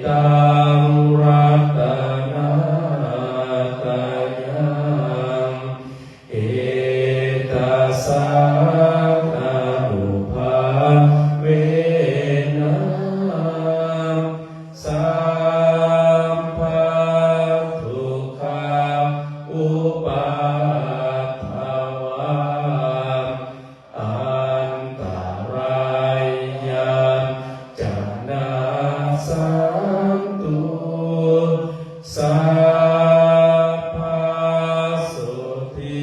taṃ ratanattayaṃ, etasaṃ ānubhāvena sabbadukkhā upaddavā antarāyā ca nassantu, sabbā sotthī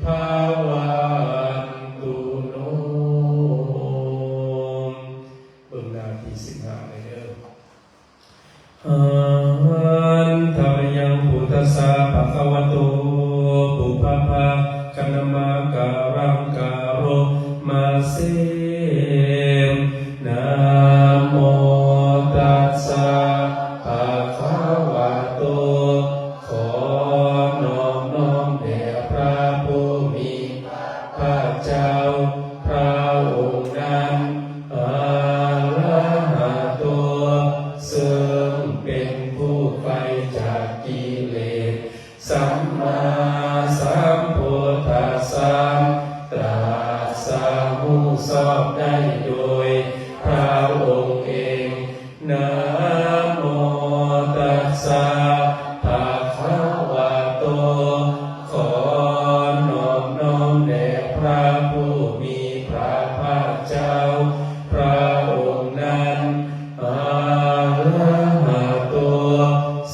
bhavantu no. ເບິ່ງໜ້າທີສິບຫ້າໄດ້ເດີ້. Handa mayaṃ buddhassa bhagavato pubbabhāganamakāraṃ karoma se. Namo tassa bhagavato ຂໍນອບນ້ອມແດ່ພຣະຜູ້ມີພຣະພາກເຈົ້າ ພຣະອົງນັ້ນ ອະລະຫະໂຕ ເຊິ່ງເປັນຜູ້ໄກຈາກກິເລດ ສຳມາສຳພຸດທັດສະ ຕຣັດສະຮູ້ຊອບໄດ້ໂດຍພຣະອົງເອງ. Namo tassa bhagavato ຂໍນອບນ້ອມແດ່ພຣະຜູ້ມີພຣະພາກເຈົ້າ ພຣະອົງນັ້ນ ອະລະຫະໂຕ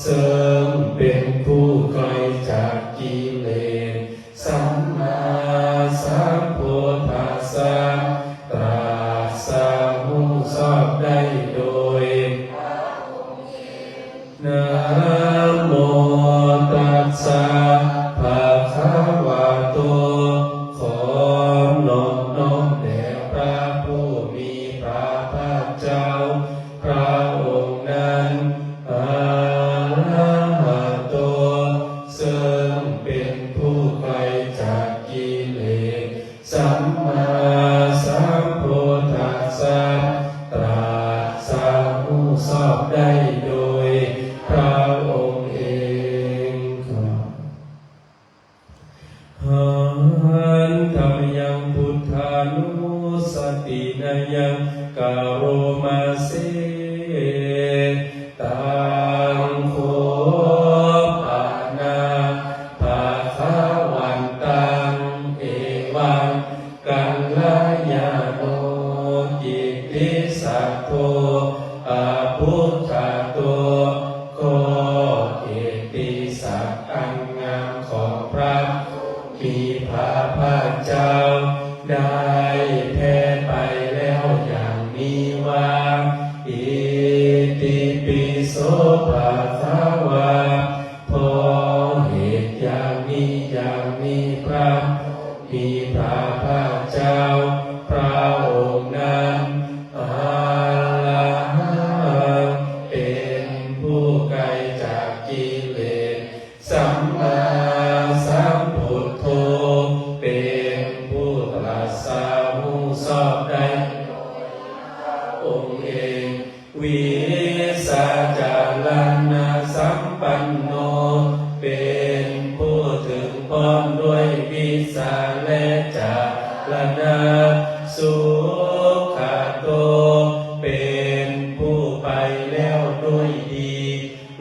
ເຊິ່ງເປັນຜູ້ໄກຈາກກິເລດ ສຳມາສຳພຸດທັດສະ ຕຣັດສະຮູ້ຊອບໄດ້ໂດຍພຣະອົງເອງ. Namo tassa bhagavato ຂໍນອບນ້ອມແດ່ພຣະຜູ້ມີພຣະພາກເຈົ້າ ພຣະອົງນັ້ນ ອະລະຫະໂຕ ເຊິ່ງເປັນຜູ້ໄກຈາກກິເລດ ສຳມາສຳພຸດທັດສະ ຕຣັດສະຮູ້ຊອບໄດ້ໂດຍພຣະອົງເອງ. Handa mayaṃ buddhānussatinayaṃ karoma se. Taṃ kho pana bhagavantaṃ evaṃ kalyāṇo kittisaddo abbhuggato ກໍກິດຕິສັກອັນງາມຂອງພຣະ ມີພຣະພາກເຈົ້າໄດ້ແຜ່ໄປແລ້ວຢ່າງນີ້ວ່າ Itipi so bhagavā ເພາະເຫດຢ່າງນີ້ ຢ່າງນີ້ ພຣະມີພຣະພາກເຈົ້າ ພຣະອົງນັ້ນ ອະລະຫັງ ເປັນຜູ້ໄກຈາກກິເລດ ສຳມາສຳພຸດໂທ ເປັນຜູ້ຕຣັດສະຮູ້ຊອບໄດ້ໂດຍພຣະອົງເອງ Vijjācaraṇasampanno ເປັນຜູ້ເຖິງພ້ອມດ້ວຍວິຊາ ແລະ ຈາລະນະ Sugato ເປັນຜູ້ໄປແລ້ວດ້ວຍດີ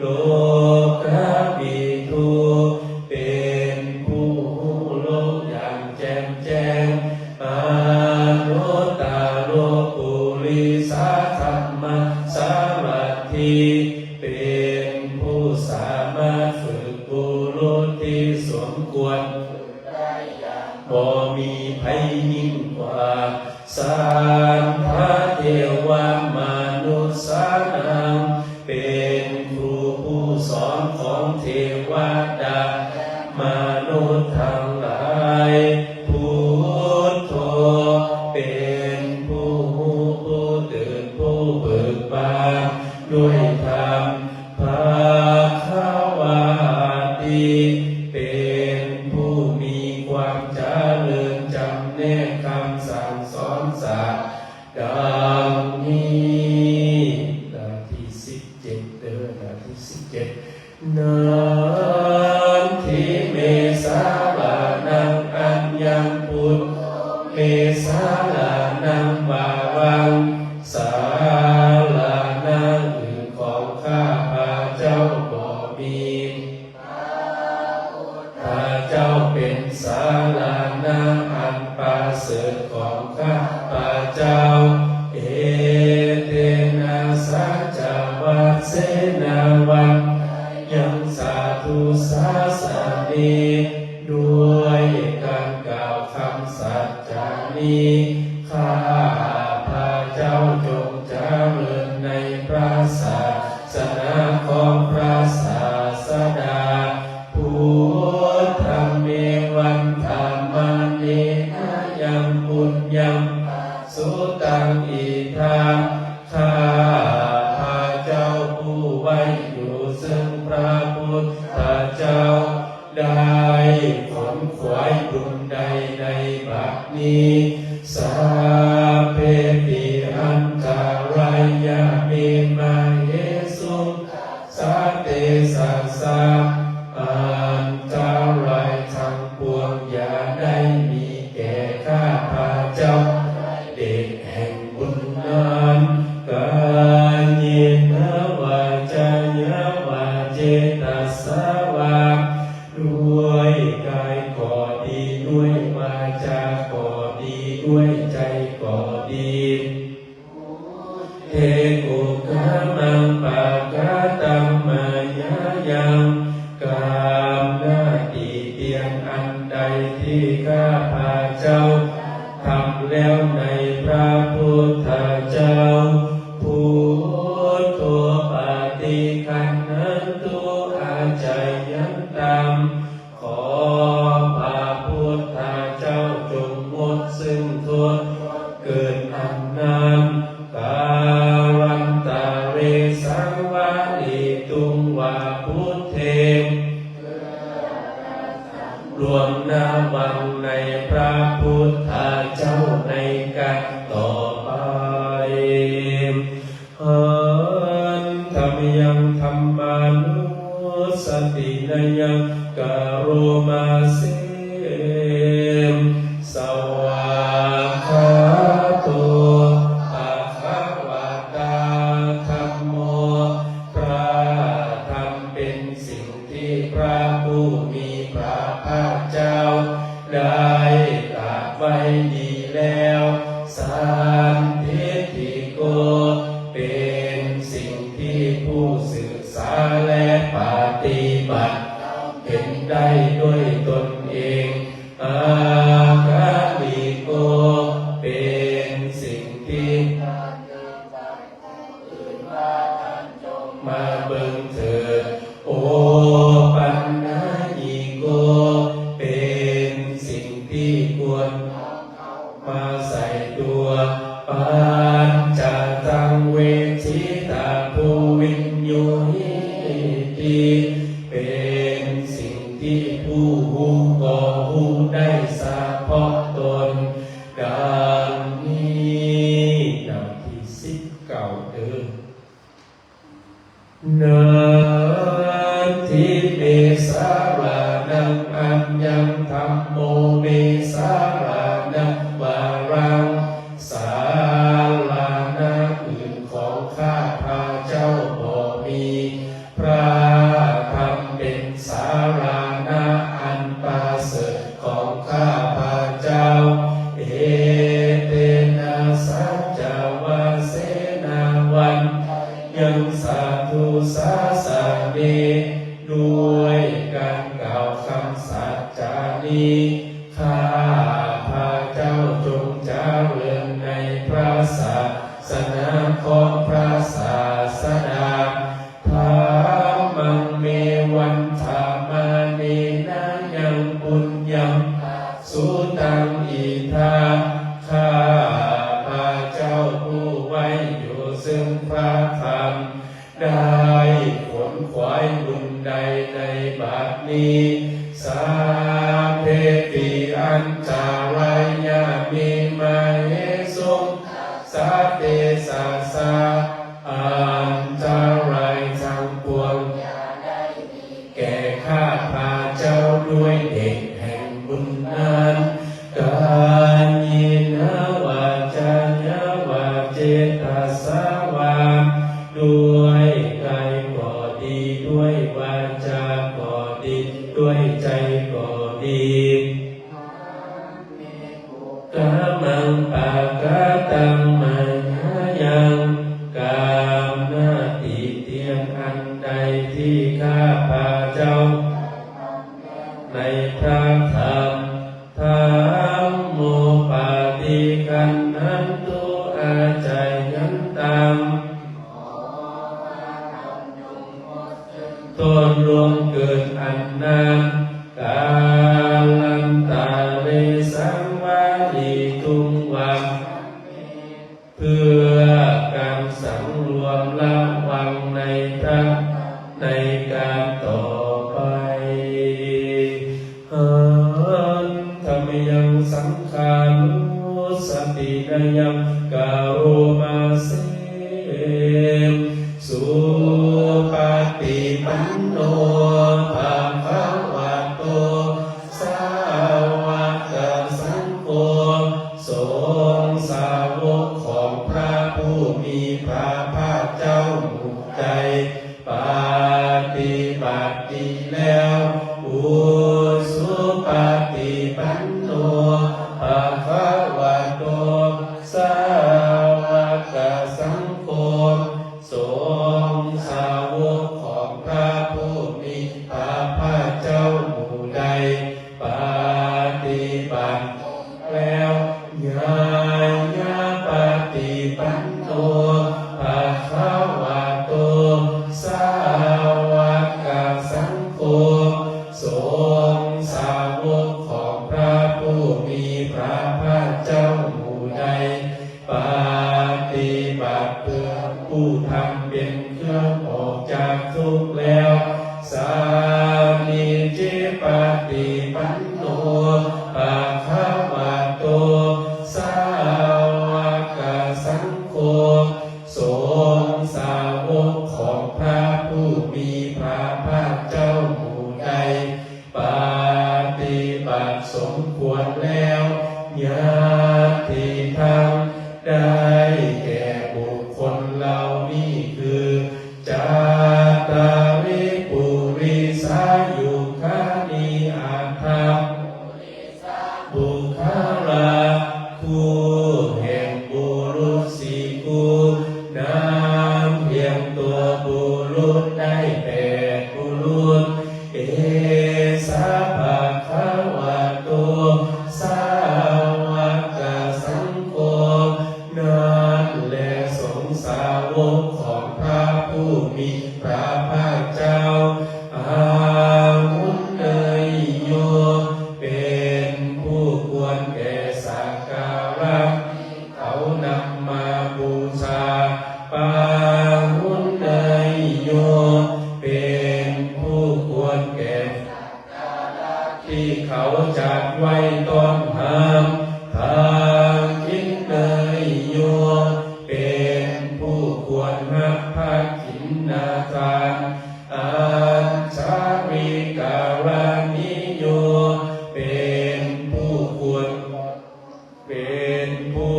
Lokavidū ເປັນຜູ້ຮູ້ໂລກຢ່າງແຈ່ມແຈ້ງ Anuttaro purisadammasārathi ເປັນຜູ້ສາມາດຝຶກບຸລຸດທີ່ສົມຄວນໄດ້ຢ່າງບໍ່ມີໃຜຍິ່ງກວ່າ Sabbadevamanussānaṃ ເປັນຄູຜູ້ສອນຂອງເທວະດາມະນຸດທັງຫຼາຍ Buddho ເປັນຜູ້ຮູ້ ຜູ້ຕື່ນ ຜູ້ເບີກບານດ້ວຍທຳ Bhagavāti ເປັນຜູ້ມີຄວາມຈະເລີນຈຳແນກຄຳສັ່ງສອນສັດ ດັ່ງນີ້. ໜ້າທີ ສິບເຈັດເດີ ໜ້າທີສິບເຈັດ ນັດຖິເມສະຣະນັງ ອັນຍັງ ພຸດໂທ ເມສະຣະນັງ ວະຣັງ ສາລະນະອື່ນຂອງຂ້າພະເຈົ້າບໍ່ມີ ພະເຈົ້າເປັນສາລະນະອັນປະເສີດຂອງຂ້າພະເຈົ້າ ເອເຕນະ ສັດຈະວະເສນາ ວັນທະຍັງ ສາທຸສາສະເນ ດ້ວຍການກ່າວຄຳສັດຈານີ້ ຂ້າພະເຈົ້າຈົ່ງຈະເລີນໃນພະສາສະໜາຂອງພະສາສະດາ ພຸດທັງ ເມວັນທະມະເນນະ ຍັງ ປຸນຍັງ ປະສຸຕັງ ອິທັງ ຂ້າພະເຈົ້າຜູ້ໄວ້ຢູ່ເຊິ່ງພະພຸດທະເຈົ້າ ໄດ້ຂົນຂວາຍບຸນໃດໃນບັດນີ້ ສາເພ ປິ ອັນຕະຣາຍາ ເມ ມະເຫສຸງ ສະເຕສະສາ ອັນຕະຣາຍທັງປວງ ຢ່າໄດ້ມີແກ່ຂ້າພະເຈົ້າ ເດດແຫ່ງບຸນນັ້ນ ກາເຍນະ ວາຈາຍາ ວາ ເຈຕະສະວາ ດ້ວຍກາຍກໍດີ ດ້ວຍວາຈາກໍດີ ດ້ວຍໃຈກໍດີ ເທ ກຸກກະມັງ ປະກະຕັງ ມາຍາຍັງ ກາມໜ້າຕິຕຽນອັນໃດທີ່ຂ້າພະເຈົ້າທຳແລ້ວໃນພະພຸດທະເຈົ້າ ພຸດໂທ ປະຕິຄັນຫັນຕຸ ອາຈາຍັນຕັງ ຂໍພະພຸດທະເຈົ້າຈົ່ງງົດເຊິ່ງໂທດເກີນອັນນັ້ນ ກາລັນຕະເຣ ສັງວະລີຕຸງ ວາ ພຸດເທ ລວມນະວັງໃນພະພຸດທະເຈົ້າໃນການຕໍ່ໄປ ຫັນທຳມະຍັງ ທຳມານຸສະຕິນະຍັງ ກະໂຣມາເສ ສະຫວາຄາໂຕ ພະຄະວະຕາ ທຳໂມ ພະທຳເປັນສິ່ງທີ່ພະຜູ້ມີພະພາກເຈົ້າໄດ້ຕລັດໄວ້ດີແລ້ວ ສານທິດຖິໂກ ເປັນສິ່ງທີ່ຜູ້ສຶກສາ ແລະ ປະຕິບັດເຫັນໄດ້ດ້ວຍຕົນເອງ ອາຄາລິໂກ ເປັນສິ່ງທີ່ ມາເບິ່ງເຖີດ ໂອປັນນະຍິໂກ ເປັນສິ່ງທີ່ຄວນມາໃສ່ຕົວ ປັນຈະຕັງ ເວທິຕາ ພູວິນໂຍຫິຕິ ເປັນສິ່ງທີ່ຜູ້ຮູ້ກໍຮູ້ໄດ້ສະເພາະຕົນ ດັ່ງນີ້ ໜ້າທີສິບເກົ້າເດີ ນັດຖິເມສະຣະນັງ ອັນຍັງ ທຳໂມ ເມສະຣະນັງ ວະຣັງ ສາລະນະອື່ນຂອງຂ້າພະເຈົ້າບໍ່ມີ ພະທຳເປັນສາລະນະອັນປະເສີດຂອງຂ້າພະເຈົ້າ ເອເຕນະ ສັດຈະວະເສນາ ວັນທະຍັງ ສາທຸສາສະເນ ດ້ວຍການກ່າວຄຳສັດຈານີ້ ຂ້າພະເຈົ້າຈົ່ງຈະເລີນໃນພະສາສະໜາຂອງພະສາສະດາ ທຳມັງ ເມວັນທະມະເນນະຍັງ ປຸນຍັງ ປະສຸຕັງ ອິທັງ ຂ້າພະເຈົ້າຜູ້ໄວ້ຢູ່ເຊິ່ງພະທຳ ໄດ້ຂົນຂວາຍບຸນໃດໃນບັດນີ້ ສາເພ ປິ ອັນຕະຣາຍາ ເມ ມະເຫສຸງ ສະເຕສະສາ ອັນຕະ ທີ່ຂ້າພະເຈົ້າ ໃນພະທຳ ທຳໂມ ປະຕິຄັນທັນຕຸ ອາຈາຍັນຕັງ ໂທດລ່ວງເກີນອັນນານ ກາລັນຕະເລ ສັງວາລີຕຸງ ວັງ ເພື່ອການສັງລວມລະວັງໃນທຳ ໃນການຕໍ່ໄປ. ຫັນທະມະຍັງ ສັງຄານຸສະຕິນະຍັງ ກະໂຣມາເສ ສຸປະຕິປັນໂນ ພະຄະວະໂຕ ສາວະກະສັງໂຄ ສົງສາວົກຂອງພະຜູ້ມີພະພາກເຈົ້າໝູ່ໃດ ປະຕິບັດດີແລ້ວ ອຸຊຸປະຕິປັນໂນ ພະຄະວະໂຕ ສາວະກະສັງໂຄ ສົງສາວົກຂອງພະຜູ້ມີພະພາກເຈົ້າໝູ່ໃດ ປະຕິບັດແລ້ວ ຍາຍາປະຕິປັນໂນ ພະຄະວະໂຕ ສາວະກະສັງໂຄ ສົງສາວົກຂອງພະຜູ້ມີພະພາກເຈົ້າໝູ່ໃດ ປະຕິບັດເພື່ອຜູ້ທຳເປັນເຄື່ອງອອກຈາກທຸກແລ້ວ ສາມີຈິປະຕິປັນໂນ ພະຄະວະໂຕ ສາວະກະສັງໂຄ ສົງສາວົກຂອງພະຜູ້ມີພະພາກເຈົ້າໝູ່ໃດ ປະຕິບັດສົມຄວນແລ້ວ ຍາດທີ່ທັງໄດ້ແກ່ບຸກຄົນເຫຼົ່ານີ້ຄື ຈັດຕາລິ ປຸລິສາຍຸຄານິ ອັດຖະ ບຸກຄະລາ ຄູ່ແຫ່ງບຸລຸດສີ່ຄູ່ ນຳພຽງຕົວບຸລຸດໄດ້ແປດບຸລຸດ ເອສະ ພະຄະວະໂຕ ສາວະກະສັງໂຄ ນັ້ນແລ ສົງສາວົກຂອງພະຜູ້ມີພະພາກເຈົ້າ ອາຫຸນເນຍໂຍ ເປັນຜູ້ຄວນແກ່ສັກກາລະ ເຂົານຳມາບູຊາ ປາຫຸນເນຍໂຍ ເປັນຜູ້ຄວນແກ່ ທີ່ເຂົາຈັດໄວ້ຕ້ອນຮັບ ພາຄິນເນຍໂຍ ເປັນຜູ້ຄວນຮັບພະກິນນາທານ ອັນຊາລິກາລະນິໂຍ ເປັນຜູ້ຄວນ ເປັນຜູ້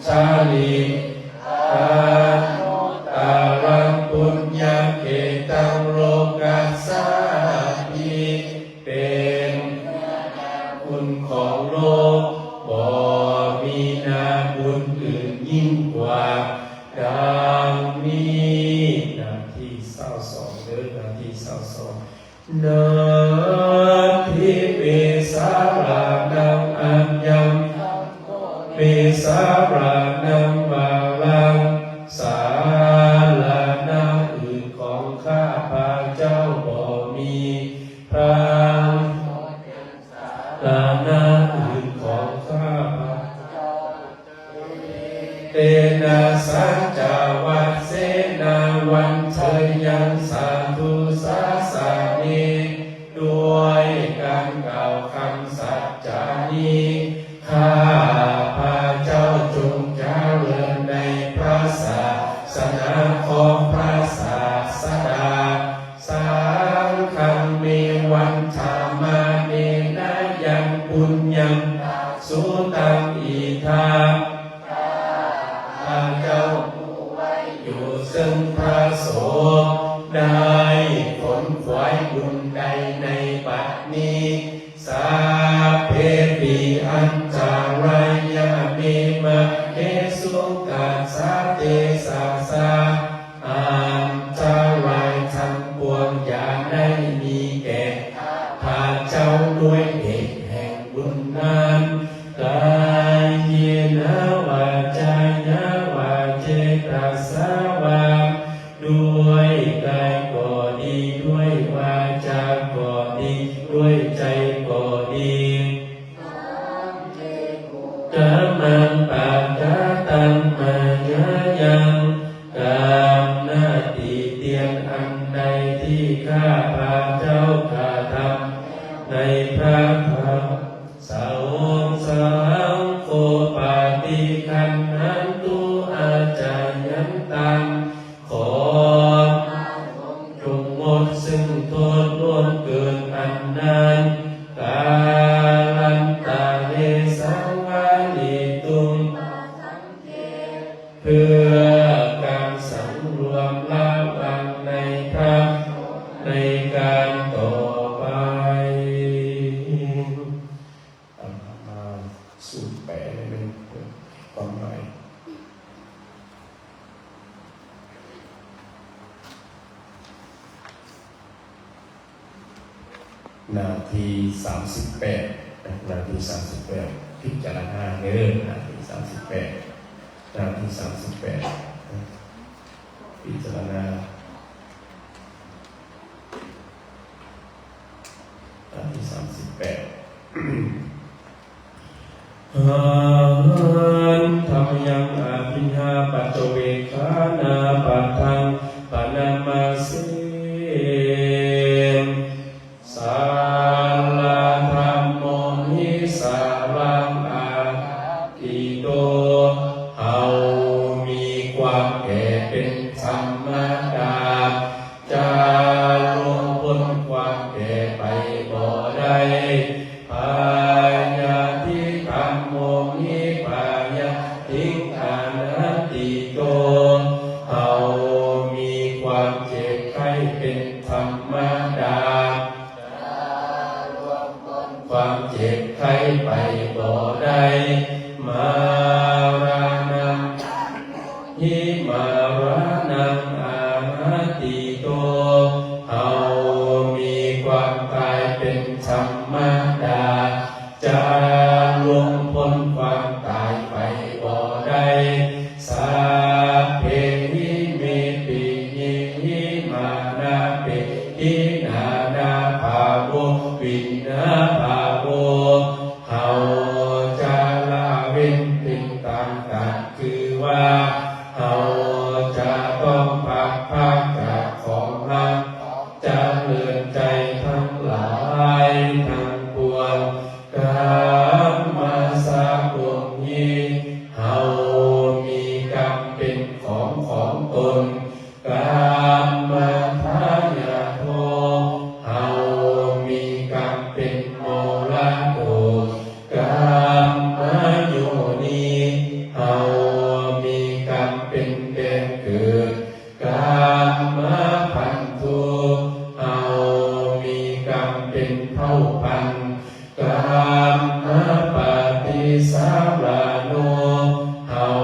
ຊາລີ ອານຸດຕາລັງ ປຸນຍະເຂຕັງ ໂລກັດສາມິ ເປັນບຸນຂອງໂລກ ບໍ່ມີໜ້າບຸນອື່ນຍິ່ງກວ່າ ດັ່ງນີ້. ໜ້າທີຊາວສອງເດີ້ ໜ້າທີຊາວສອງ ນາທິ ເມສາລານັງ ອັນຍັງ ເມສາລານັງ ມາລັງ ສາລານະອື່ນຂອງຂ້າພະເຈົ້າບໍ່ມີ ພະລານະອື່ນຂອງຂ້າພະເຈົ້າ ເຕນະສັດຈະວັດເສນາ ວັນເທຍັງ ສາທຸສາສະເນ ດ້ວຍການກ່າວຄຳສັດຈານີ້ ຂ້າພະເຈົ້າຈົ່ງຈະເລີນໃນພະສາສະໜາຂອງພະສາສະດາ ສັງຄັງ ເມວັນທາມາເນນະ ຍັງ ປຸນຍັງ ຕາ ສຸຕັງ ອິທາ ຂ້າພະເຈົ້າຜູ້ໄວ້ຢູ່ເຊິ່ງພະສົງ ໄດ້ຂົນຂວາຍບຸນໃດໃນບັດນີ້ ສັບເພປິ ອັນຕະລາຍາ ເມ ມະເຫສຸ ຕັດສະ ເຕ ສະ ສາ ໜ້າທີສາມສິບແປດ ໜ້າທີສາມສິບແປດ ພິຈາລະນາເດີ ໜ້າທີສາມສິບແປດ ໜ້າທີສາມສິບແປດ ພິຈາລະນາ ໜ້າທີສາມສິບແປດ. ຫັນທຳມະຍັງ ອະພິນຫາປັດຈະເວກຂານາປະທັງ ປະນະມາເສ. ສາລະທຳໂມຫິ ສາລັງ ອະທິດຖິ ເຮົາມີຄວາມແກ່ເປັນທຳມະດາ ຈະລ່ວງພົ້ນຄວາມແກ່ໄປບໍ່ໄດ້. ພະຍາທິທຳໂມຫິ ພະຍາທິງ ອະນັດຕິໂຕ ເຮົາມີຄວາມເຈັບໄຂ້ເປັນທຳມະດາ ຈະລ່ວງພົ້ນຄວາມເຈັບໄຂ້ໄປບໍ່ໄດ້. ມະຣະນັງ ຫິ ມະຣະນັງ ອະນັດຕິໂຕ ເຮົາມີຄວາມຕາຍເປັນທຳມະດາ ຈະລ່ວງພົ້ນຄວາມຕາຍໄປບໍ່ໄດ້. ສັບເພຫິ ເມປິ ເຍຫິ ມານາເປຫິ ນານາພາໂວ ວິນນາພາໂວ ເຮົາຈະລະເວັ້ນເປັນຕ່າງໆ ຄືວ່າເຮົາຈະຕ້ອງພັດພາກຈາກຂອງຮັກ ຈະເລີນໃຈທັງຫຼາຍທັງປວງ. ກຳມະສະກຸມຫິ ເຮົາມີກຳເປັນຂອງຂອງຕົນ. ກຳມະທາຍາໂທ ເຮົາມີກຳເປັນມໍລະດົກ. ກຳມະໂຍນີ ເຮົາມີກຳເປັນແດນເກີດ. ກຳມະພັນທຸ ເຮົາມີກຳເປັນເຜົ່າພັນ. ກຳມະປະຕິສາລາໂນ ເຮົາ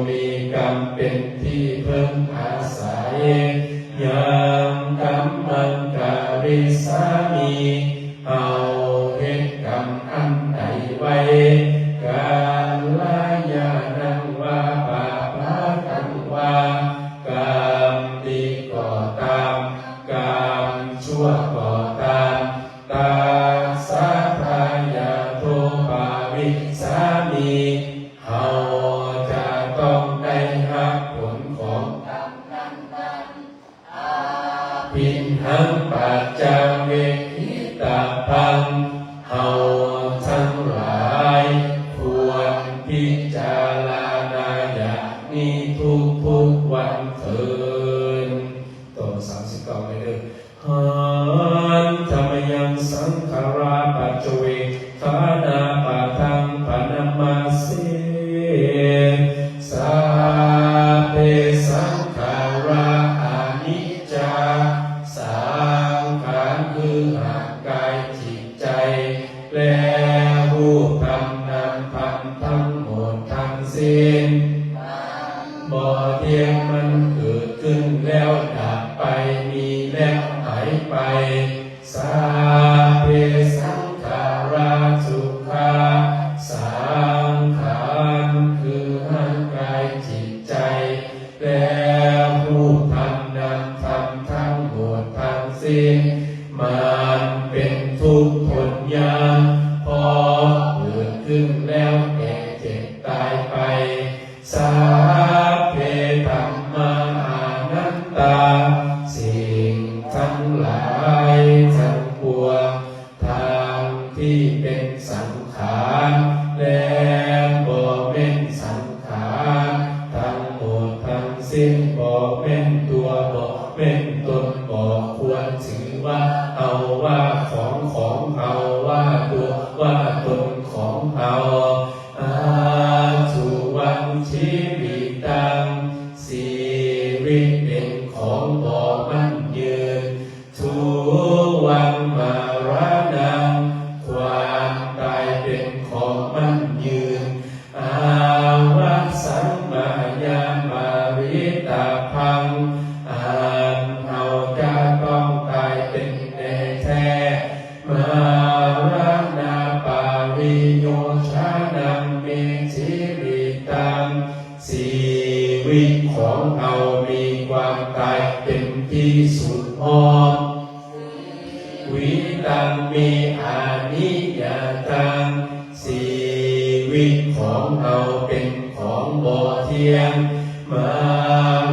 ມີກຳເປັນທີ່ເພິ່ງອາໄສ. ຍັງກຳມັງກະລິສາມິ ເຮົາເຮັດກຳອັນໃດໄວ້. ກັນລະຍານັງວາ ປາປະກັງວາ ກຳດີກໍຕາມ ກຳຊົ່ວກໍຕາມ. ຕັດສະພະຍາໂທ ປະວິສາມິ ເຮົາຈະຕ້ອງໄດ້ຮັບຜົນຂອງກຳນັ້ນໆ. ອະພິນຫັງ ປັດຈະເວກຫິຕະພັງ ເຮົາທັງຫຼາຍຄວນພິຈາລະນາຢ່າງນີ້ທຸກໆວັນເທີນ. ຕໍ່ສາມສິບເກົ້າເດີ. ຫັນທຳມະຍັງ ສັງຂາຣາປັດຈະເວກຂານາປະທັງ ປະນະມາເສ. ສັບເພສັງຂາຣາ ອະນິດຈາ ສັງຂານຄືຮ່າງກາຍຈິດໃຈ ແລະ ຮູບທຳນາມທຳທັງໝົດທັງສິ້ນ ມັນບໍ່ທ່ຽງ ມັນເກີດຂຶ້ນແລ້ວດັບໄປ ມີແລ້ວຫາຍໄປ. ສັບເພສັງຂາຣາ ທຸກຂາ ສັງຂານຄືຮ່າງກາຍຈິດໃຈ ແລະ ຮູບທຳນາມທຳທັງໝົດທັງສິ້ນ ມັນເປັນທຸກທົນຍາກ ເພາະເກີດຂຶ້ນແລ້ວແກ່ເຈັບຕາຍໄປ. ສັບເພທຳມາ ອະນັດຕາ ສິ່ງທັງຫຼາຍທັງປວງ ທັງທີ່ເປັນສັງຂານ ແລະ ບໍ່ແມ່ນສັງຂານ ທັງໝົດທັງສິ້ນ ບໍ່ແມ່ນຕົວ ບໍ່ແມ່ນຕົນ ບໍ່ຄວນຖືວ່າເຮົາ ວ່າຂອງຂອງເຮົາ ວ່າຕົວ ວ່າຕົນຂອງເຮົາ. ອາຍຸວັນຊີວິຕັງ ຊີວິດເປັນຂອງບໍ່ໝັ້ນຍືນ. ທຸວັງມະຣະນັງ ຄວາມຕາຍເປັນຂອງໝັ້ນຍືນ. ອາວະສັງມະຍາມະຣິຕະພັງ ອັນເຮົາຈະຕ້ອງຕາຍເປັນແນ່ແທ້. ມະ ວິດຂອງເຮົາມີຄວາມຕາຍເປັນທີ່ສຸດຮອບ. ຊີວິຕັງ ເມ ອະນິຍະຕັງ ຊີວິດຂອງເຮົາເປັນຂອງບໍ່ທ່ຽງ. ມະ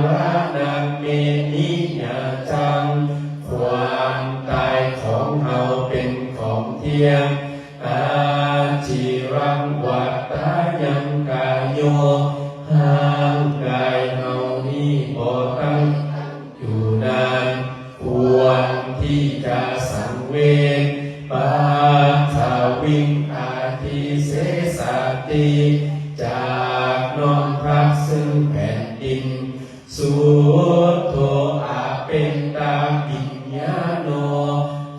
ລະນັງ ເມ ນິຍະຕັງ ຄວາມຕາຍຂອງເຮົາເປັນຂອງທ່ຽງ. ອາຈິລັງ ວັດຕາຍັງ ກາໂຍ ຮ່າງກາຍເຮົານີ້ບໍ່ຕັ້ງຢູ່ນານ ຄວນທີ່ຈະສັງເວດ. ປັດຖະວິງ ອະທິເສສະຕິ ຈາກນ້ອມຮັກເຊິ່ງແຜ່ນດິນ. ສຸດໂທ ອະເປັນຕະວິນຍາໂນ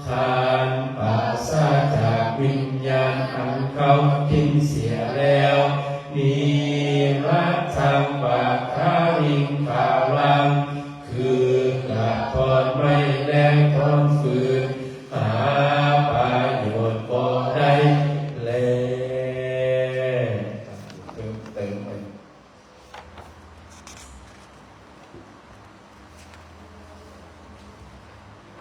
ຄັນປາສາຈາກວິນຍານອັນເຂົາຖິ້ມເສຍແລ້ວ. ນິລັດທັງ ປະຄາລິງຄາລັງ ຄືກະທ່ອນໄມ້ ແລະ ທ່ອນຟືນ ຫາປະໂຫຍດບໍ່ໄດ້ແລ. ເພີ່ມເຕີມໄປ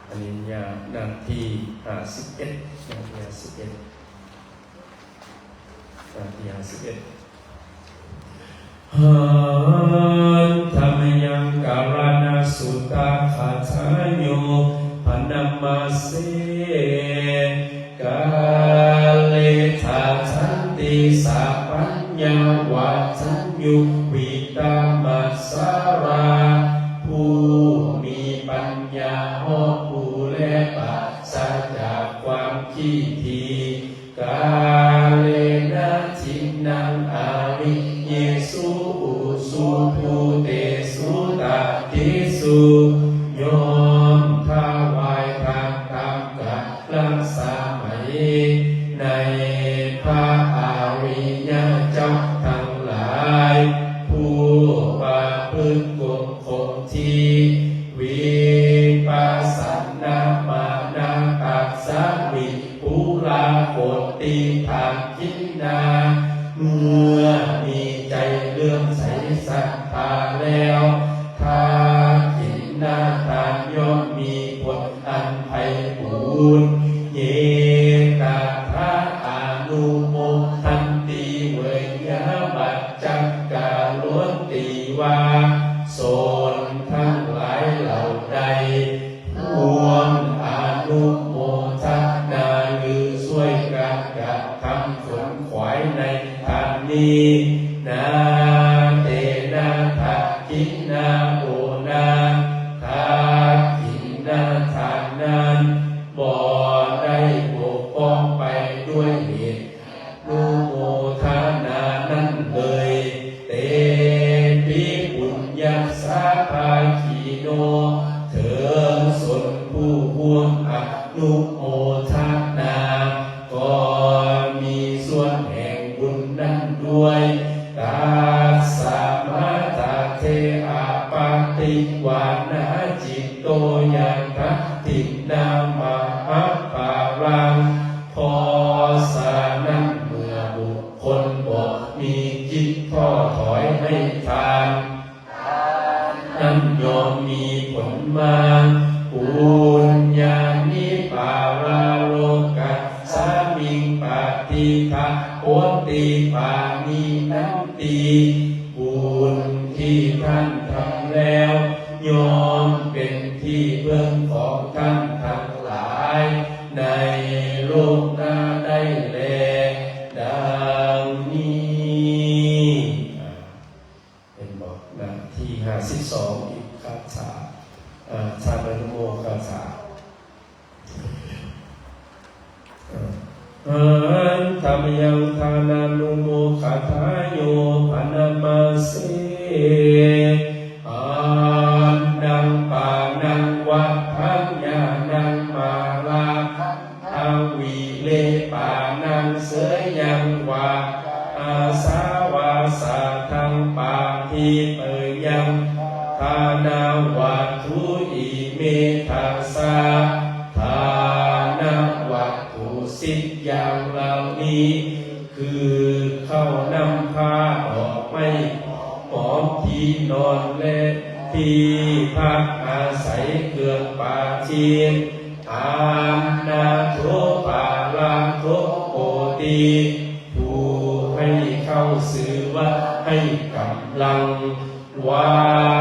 ອັນນີ້ໜ້າ ໜ້າທີຫ້າສິບເອັດ ໜ້າທີຫ້າສິບເອັດ ໜ້າທີຫ້າສິບເອັດ. ຫັນທຳມະຍັງ ກາລະນະສຸຕະຄາທາໂຍ ພະນະມະເສ ກາເລທາສັນຕິ ສະປັນຍາວັດທັນຍຸ ວິຕະມັດສະລາ ຜູ້ມີປັນຍາຮອບຮູ້ ແລະ ປາສາຈາກຄວາມຂີ້ຖີ່. ກາເລນະທິນນາ ອາລິເຍສຸ ອຸຊຸພູເຕສຸ ຕະຕິສຸ ຍ່ອມຖວາຍທານຕາມການ ລັດສະໄໝ ໃນພະອະລິຍະເຈົ້າທັງຫຼາຍ ຜູ້ປະພຶດກົງຄົງທີ່ ວິປັດສະນາ ມານະຕັດສະວິ ປຸລາໂຄຕິ ທັກຂິນາ ເມື່ອມີໃຈເຫຼື້ອມໃສສັດທາແລ້ວ ທັກຂິນນາທານຍ່ອມມີຜົນອັນໄພບູນ. ເຍຕະຖາ ອະນຸໂມທັນຕິ ເວຍຍະວັດຈັກກາໂລນຕິວາ ຊົນທັງຫຼາຍເຫຼົ່າໃດ ພວມອະນຸໂມທະນາ ຫຼື ຊ່ວຍກັນກະທຳຂົນຂວາຍໃນທານນີ້. ນາເຕນະ ທັກຂິນນາ ໂອນາ ທັກຂິນນາທານນັ້ນ ບໍ່ໄດ້ບົກຜ່ອງໄປດ້ວຍເຫດ ອະນຸໂມທະນານັ້ນເລີຍ. ເຕປິປຸນຍັດສະພາຄີໂນ ເຖິງຊົນຜູ້ຮ່ວມອະນຸໂມທະນາ ກໍມີສ່ວນແຫ່ງບຸນນັ້ນດ້ວຍ. ຕັດສະມາ ຕະເທ ອະປະຕິວານາ ຈິດໂຕ ຍັງທັດຖິນນາ ມະຫະປາລັງ ເພາະສະນັ້ນ ເມື່ອບຸກຄົນບໍ່ມີຈິດທໍ້ຖອຍໃຫ້ທານ ນັ້ນຍ່ອມມີຜົນມາ ປຸນຍານິ ປາລະໂລກັດສະມິງ ປະຕິຖາໂພນຕິ ປານິນັນຕິ ບຸນທີ່ທ່ານທຳແລ້ວ ຍ່ອມເປັນທີ່ເພິ່ງຂອງທ່ານທັງຫຼາຍ ໃນໂລກໜ້າໄດ້ແລ. ດັ່ງນີ້ ເຫັນບໍ່? ໜ້າທີຫ້າສິບສອງ ອີກຄາຖາ ອາ ທານານຸໂມຄາຖາ. ຫັນທຳມະຍັງ ທານານຸໂມຄາທາໂຍ ພະນະມະເສ ອານັງປານັງ ວັດທັງຍານັງ ມາລາຄັນທັງ ວິເລປານັງ ເສຍຍັງ ວາ ອາສາວາສາທັງປາທິເປີຍັງ ທານາວັດຖຸ ອິເມທາສາ ທານາວັດຖຸສິບຢ່າງເຫຼົ່ານີ້ ຄືເຂົ້ານ້ຳພາ ດອກໄມ້ຫອມ ທີ ນອນ ແລະ ທີ່ພັກອາໄສເຄື່ອງປະທີດ ອານາໂຖ ປາລະໂຖ ໂຫຕິ ຜູ້ໃຫ້ເຂົ້າຊື່ວ່າໃຫ້ກຳລັງ ວັ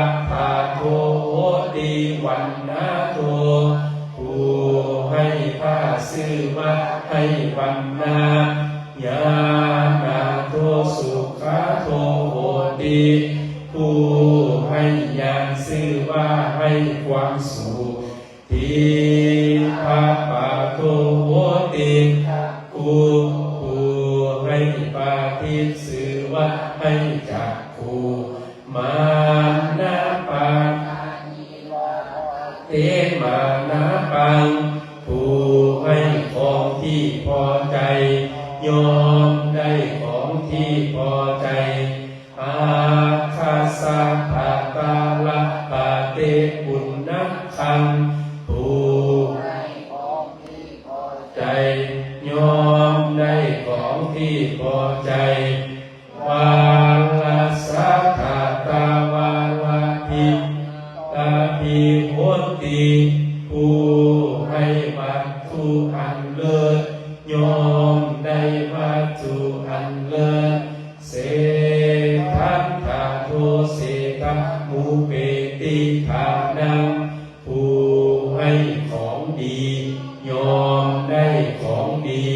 ດຖະໂຖ ໂຫຕິ ວັນນະໂຖ ຜູ້ໃຫ້ພາຊື່ວ່າໃຫ້ວັນນະ ຍານາໂຖ ສຸຂະໂຖ ໂຫຕິ ຜູ້ໃຫ້ຍານຊື່ວ່າໃຫ້ຄວາມສຸກ ທິກຂະປະໂຖ ໂຫຕິ ຈັກຂຸ ຜູ້ໃຫ້ປະທີດຊື່ວ່າໃຫ້ຈັກຂຸ ມານະປະ ເຕມານະປັງ ຜູ້ໃຫ້ຂອງທີ່ພໍໃຈ ຍ່ອມໄດ້ຂອງທີ່ພໍໃຈ ອັກຂະສັດຖະຕາລະປະເຕປຸນນະຄັງ ຜູ້ໃຫ້ຂອງທີ່ພໍໃຈ ຍ່ອມໄດ້ຂອງທີ່ພໍໃຈ ວາລະສັດຖະຕາວາລະພິ ລະພິໂຫຕິ ຜູ້ໃຫ້ວັດຖຸອັນເລີດ ຍ່ອມໄດ້ວັດຖຸອັນເລີດ ເສດຖະໂຖ ເສດຖະມຸເປຕິຖານັງ ຜູ້ໃຫ້ຂອງດີ ຍ່ອມໄດ້ຂອງດີ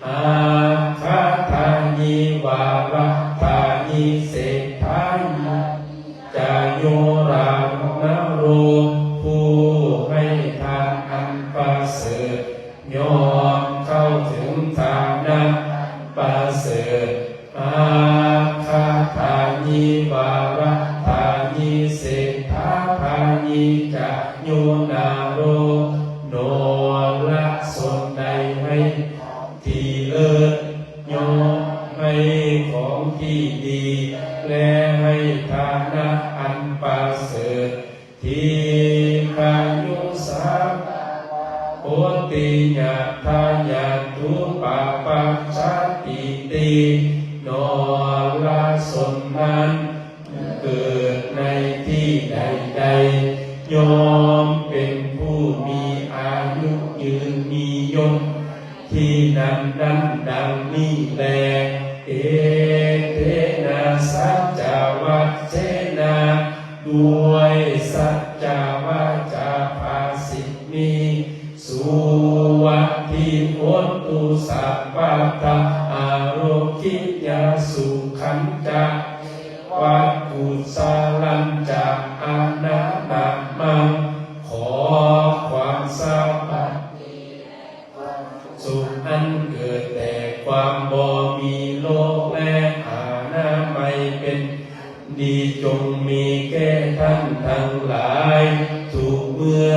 ອັກຂະຖານິ ວາຣະຖານິ ເສດຖານິ ຈະໂຍຣານະໂຣ ຜູ້ໃຫ້ທານອັນປະເສີດ ຍ່ອມເຂົ້າເຖິງຖານະປະເສີດ ອັກຂະຖານິ ວາຣະຖານິ ເສດຖາຖານິ ຈະໂຍນາໂຣ ນອນລະສົນໃດໃຫ້ທີ່ເລີດ ຍ່ອມໃຫ້ຂອງທີ່ດີ ແລະ ໃຫ້ຖານະອັນປະເສີດ ທິກຂະຍຸສາໂຫຕິ ຍະຖາຍັດຖຸປະປັດຊະຕິຕິ ນອນລະສົນນັ້ນ ເກີດໃນທີ່ໃດໆ ຍ່ອມເປັນຜູ້ມີອາຍຸຍືນມີຍົດ ທີ່ນັ້ນໆ ດັ່ງນີ້ແລ ເອເຕນະ ສັດຈະວັດເຊນະ ດ້ວຍສັດຈະວາຈາພາສິດນີ້ ສຸວັດທິໂຫຕຸ ສັບພະທາ ອາໂຣກິຍະ ສຸຂັນຈະ ວັດກຸສະລັນຈະ ອະນານາມັງ ຂໍຄວາມສະຫວັດດີ ແລະ ຄວາມສຸກອັນເກີດແຕ່ຄວາມບໍ່ມີໂລກ ແລະ ອະນາໄມເປັນດີ ຈົ່ງມີແກ່ທ່ານທັງຫຼາຍທຸກເມື່ອ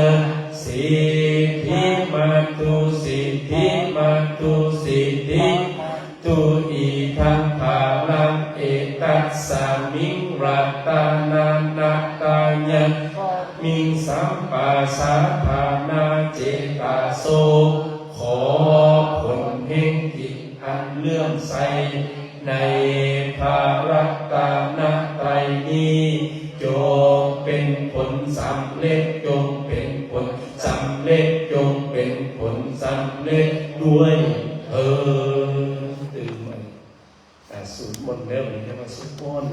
ສິດຖິມາຕຸ ສິດຖິມາຕຸ ສິດຖິມາຕຸ ອິທັງພາລັງ ເອຕັດສະມິງ ລັດຕະນານະຕາຍັງ ມິງ ສຳປະສາທານາ ເຈຕະໂສ ຂໍຜົນແຫ່ງຈິດອັນເຫຼື້ອມໃສໃນພະລັດຕະນະໄຕນີ້ ຈົ່ງເປັນຜົນສຳເລັດ ຈົ່ງເປັນຜົນສຳເລັດ ຈົ່ງເປັນຜົນສຳເລັດດ້ວຍເທີ້ນ. ຕື່ມ ອ່າ ສູດມົນເດີ ມື້ນີ້ເອີ້ນວ່າສູດມົນ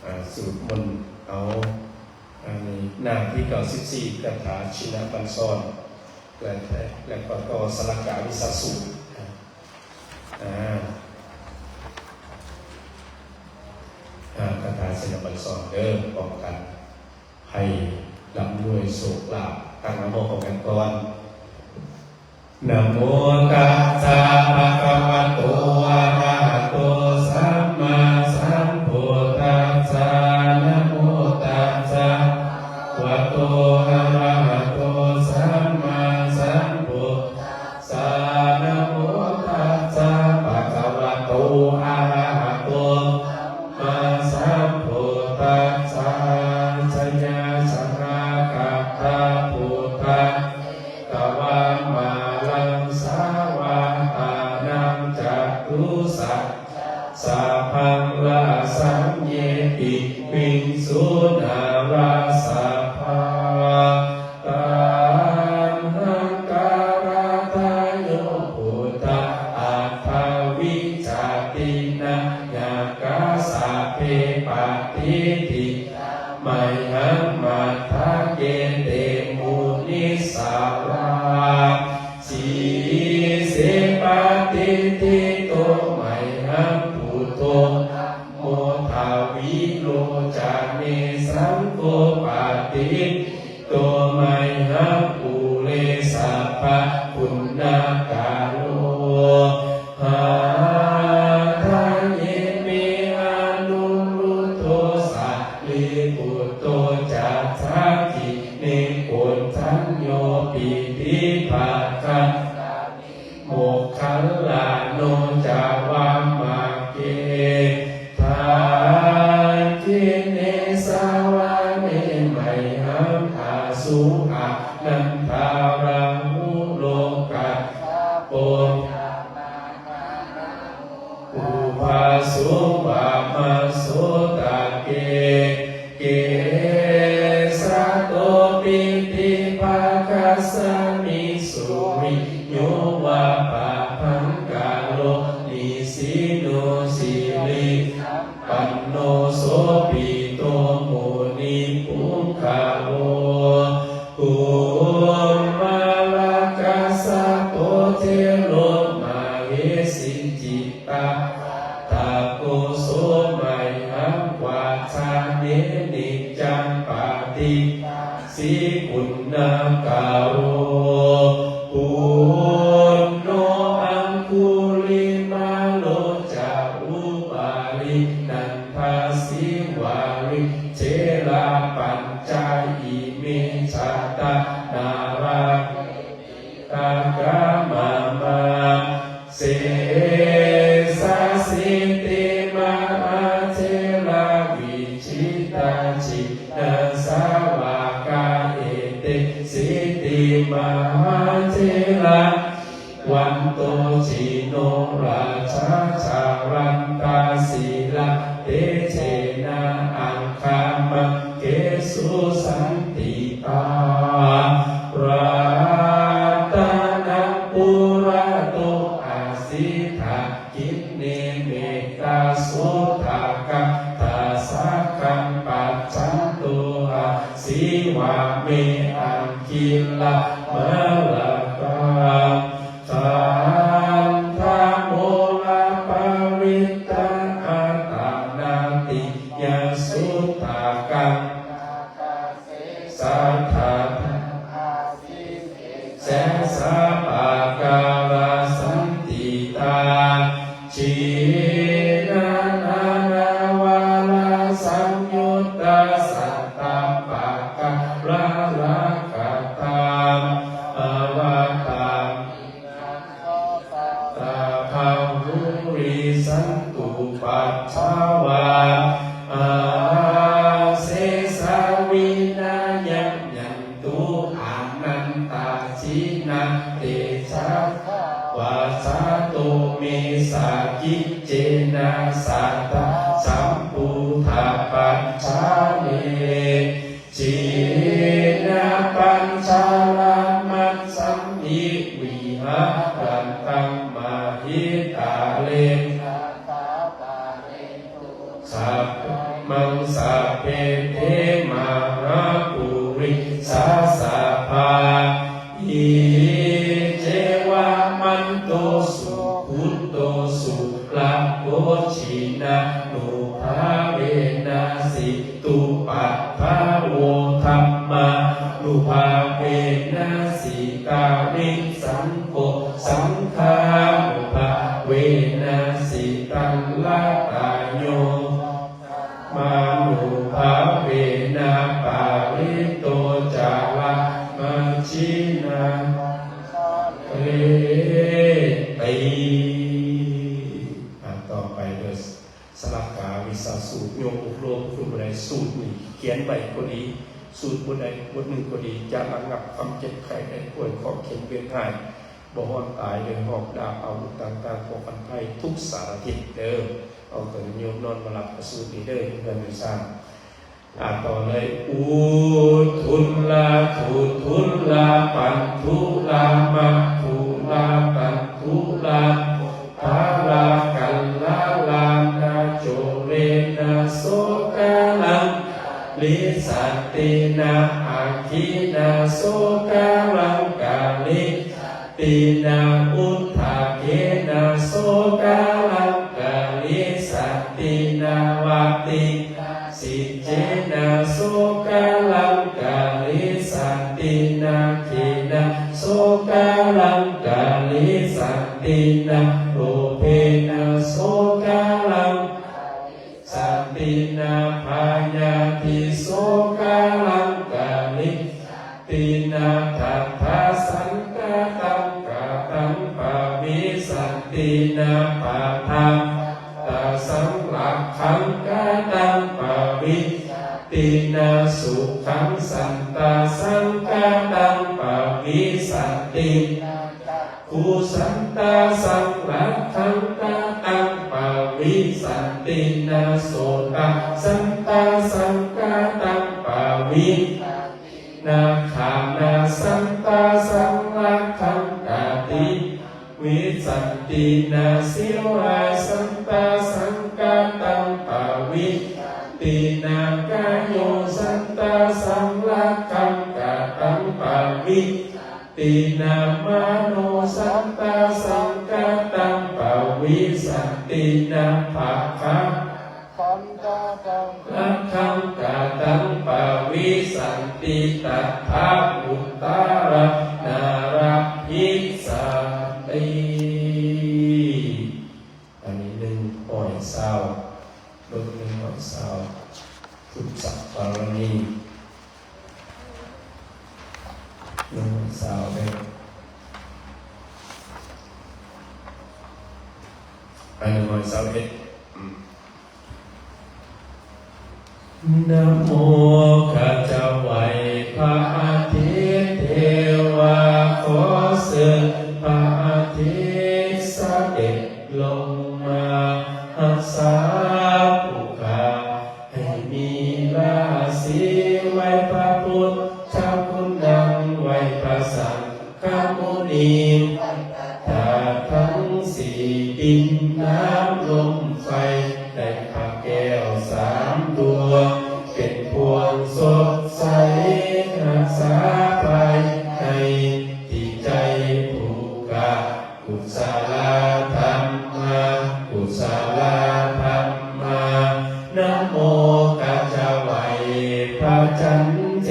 ອ່າ ສູດມົນ ເອົາ ອັນນີ້ໜ້າທີເກົ້າສິບສີ່ ຄາຖາຊິນນະບັນຊອນ ແລະ ແລະ ແລະ ກໍຕໍ່ສະລະກາວິສາສູດ ອ່າ ອ່າ ຄາຖາຊິນນະບັນຊອນເດີ ພ້ອມກັນ. ໃຫ້ລ່ຳລວຍໂຊກລາບ ຕັ້ງນະໂມພ້ອມກັນກ່ອນ. ນະໂມຕັດສະ ພະຄະວະໂຕ ອະລະຫະໂຕ ສຳມາສຳພຸດທັດສະ ນະໂມຕັດສະ ພະຄະວະໂຕ ອະລະຫະໂຕ ສຳມາສຳພຸດທັດສະ ນະໂມຕັດສະ ພະຄະວະໂຕ ອະລະຫະໂຕ ສຳມາສຳພຸດທັດສະ ຊະຍາສະນາຄະຖາ ພຸດທະ ກະວາມາລັງ ສາວະຕານັງ ຈະຕຸສ ສັງເຍ ປິວິງສຸ ນາລາສະພາ ຕັນຫັງກາຣະທະໂຍ ພຸດທະ ອັດຖະວິຈາຕິນາຍະກາ ສັບເພ ປະຕິທິ ໄມຫັງ ມັດທະເກ ເຕ ມຸນີສາລາ ສີເສ ປະຕິທິໂຕ ໄມຫັງ ພຸດໂທ ທຳໂມ ທະວີໂລຈະເນ ສັງໂຄ ປະຕິ ໂຕ ໄມຫັງ ປູເຣ ສັບພະຄຸນນາກາໂລ ຫາທະເຍ ເມ ອະນຸລຸດໂທ ສາລີປຸດໂຕ ຈັດຖະກິ ເນ ໂກນທັນໂຍ ປິຕິພາຄະ ໂມກຄັນລາໂນ ຈະວາມະເກ ທັກຂິເນ ສະວະເນ ໄມຫັງ ອະສຸ ອານັນທາລາຫຸໂລກັດຖະໂປ ອຸພາໂສ ວາມະໂສຕະເກ ເກສະໂຕ ປິຕິພາຄັດສະມິ ສຸລິໂຍ ວາປະພັງກາໂລ ນິສີໂນ ສິລິສຳປັນໂນ ໂສພິໂຕ ມຸນີປຸງຄະໂລ ພຸມມະລາກັດສະໂຕ ເທໂລ ມະເຫສີ ຈິດຕະວັດຖະໂກ ໂສ ໄມຫັງ ວັດຖະເນ ນິດຈັງ ປະຕິທັງ ສີ ປຸນນະກາໂລ ປຸນໂນ ອັງຄຸລິມາໂລ ຈະອຸບາລີ ນັນທະສີວະລີ ເຖລະປັນຈາ ອິເມ ຊາຕະນາລະເກ ຕະກາມາມາ ເສສາສີຕິມະຫາເຖລະ ວິຈິຕາຈິນນາສາວະກາ ເອເຕ ສີຕິມະຫາເຖລະ ວັນໂຕ ຈິນໂນຣາຊາ ຈາລັນຕາ ສີລະເຕເຈນະ ອັງຄະມັງເກສຸ ສັນຕິພາ ລັດຕະນັງປຸຣະໂຕ ອາສີ ທັກຂິເນ ເມຕຕາສຸທາກັງ ທັດສະກັງ ປັດຈັນໂຕ ອາສີວະເມ ອັງກິລະມະລະກັງ ທັນທະໂມລະປະວິຕະ ອັດຕະນາຕິຍະສຸທາກັງ ສະຖາທະ ແສນສາປາກາລະສັນຕິຕາ ຈີນານານາວາລາສັງຍຸດຕາ ສັດຕະປາກາລາລາຄະທາ ອະວະຕາ ຕາພາຫູຣິສັນຕຸປັດຖາວາ ອາເສສາວິນະຍັງຍັນຕຸ ອານັນຕາຈິນະເຕຈາວາສາໂຕ ເມສາກິເຈນະ ສະຕະ ສຳພຸດທະປັນຈາເນ ຈີນະປັນຈາລະມັດສັງ ນິວິຫາລັນຕັງ ມະຫິຕາເລ ສັບມັງ ສັບເພເທ ມະຫາປຸລິສະສະພາ ອິເຈວະມັນໂຕ ສຸກຸດໂຕ ສຸລະໂກ ຈິນານຸພາເວນະ ຊິ ຕຸປັດພາໂວ ທຳມານຸພາເວນະ ຊິຕານິ ສັງໂຄ ສັງຄານຸພາເວນະ ຊິຕັນລະຕາໂຍ ມານຸພາເວນະ ປາລິໂຕ ຈາລະມັດຈິນາ ເລຕິ ອ່າ ຕໍ່ໄປເດີ ສະລະກາວິຊາສູດ ໂຍມອົບຮົມ ຜູ້ໃດສູດນີ້ຂຽນໄວ້ກໍດີ ສູດບົດໃດບົດໜຶ່ງກໍດີ ຈະລະງັບຄວາມເຈັບໄຂ້ໄດ້ປ່ວຍ ເຄາະເຂັນເວນຮ້າຍ ບໍ່ຮ້ອນຕາຍ ໂດຍຮອກດາບອາວຸດຕ່າງໆ ປ້ອງກັນໄພທຸກສາລະທິດເດີ. ເອົາຕົນໂຍມນອນມາຫຼັບ ອະສູດນີ້ເດີ ເພື່ອນມີສ້າງ ອ່ານຕໍ່ເລີຍ ອຸທຸນລາທຸທຸນລາ ປັນທຸລາ ມະທຸລາ ຕັນທຸລາ ໂພທາລາ ກັນລາລາ ນາໂຈເລນະ ໂສກາລັງ ກາລິສັນຕິນາ ອາຄີນາ ໂສກາລັງ ກາລິ ຕິນາ ອຸທາເຄນະ ໂສກາລັງ ກາລິສັນຕິນາ ວາຕິກາ ສິເຈນະ ໂສກາລັງ ກາລິສັນຕິນາ ເຂນະ ໂສກາລັງ ກາລິສັນຕິນາ ໂລເພນະ ໂສກາລັງ ສັນຕິນາ ພະຍາທິ ໂສກາລັງ ກາລິ ຕິນາ ທັດຖະສັງຄະຕັງ ຄະຕັງ ປະວິສັນຕິນາ ປະທານ ຕະສັງລັກຂັງ ຄະຕັງ ປະວິສັນຕິນາ ສຸຂັງ ສັນຕະສັງຄະຕັງ ປະວິສັນຕິນາ ຈັກ ຂຸສັນຕະສັງລັກຂັງ ຄະຕັງ ປະວິສັນຕິນາ ໂສຕະສັນຕະສັງຄະຕັງ ປະວິສັນຕິນາ ຄານະສັນຕະສັງລັກຂັງ ຄະຕິ ວິສັນຕິນາ ສິວະສັນຕະສັງຄະຕັງ ປະວິສັນຕິນາ ກາໂຍສັນຕະສັງລັກຂັງ ຄະຕັງ ປະວິ ຕິນາ ມະໂນສັນຕະສັງຄະຕັງ ປະວິສັນຕິນາ ພະຄະ ສັນຕະສັງລັກຂັງ ຄະຕັງ ປະວິສັນຕິ ຕັດຖະ ອຸດຕະຣະ ນາລະພິສັນຕິ ອັນນີ້ໜຶ່ງຮ້ອຍຊາວ ເບິ່ງໜຶ່ງຮ້ອຍຊາວ ທຸດສະປາລະນີ ໜຶ່ງຮ້ອຍຊາວເດ້ ອັນໜຶ່ງຮ້ອຍຊາວເອັດ ອືມ ນະໂມ ຂ້າພະເຈົ້າໄຫວ້ພະອາທິດເທວະ ຂໍເຊີນພະອາທິດສະເດັດລົງມາຮັກສາຜູ້ຂ້າ ໃຫ້ມີລາສີ ໄຫວ້ພະພຸດທະຄຸນນຳ ໄຫວ້ພະສັງຄະມຸນີ ໄຫວ້ພະທາດທັງສີ່ ດິນ ນ້ຳ ລົມ ໄຟ ໄດ້ພະແກ້ວສາມດວງ ເປັນພວງສົດໃສ ຮັກສາພາຍໃນ ທີ່ໃຈຜູ້ຂ້າ ກຸສະລະທຳມະ ກຸສະລະທຳມາ ນະໂມ ຂ້າພະເຈົ້າໄຫວ້ພະຈັນເທ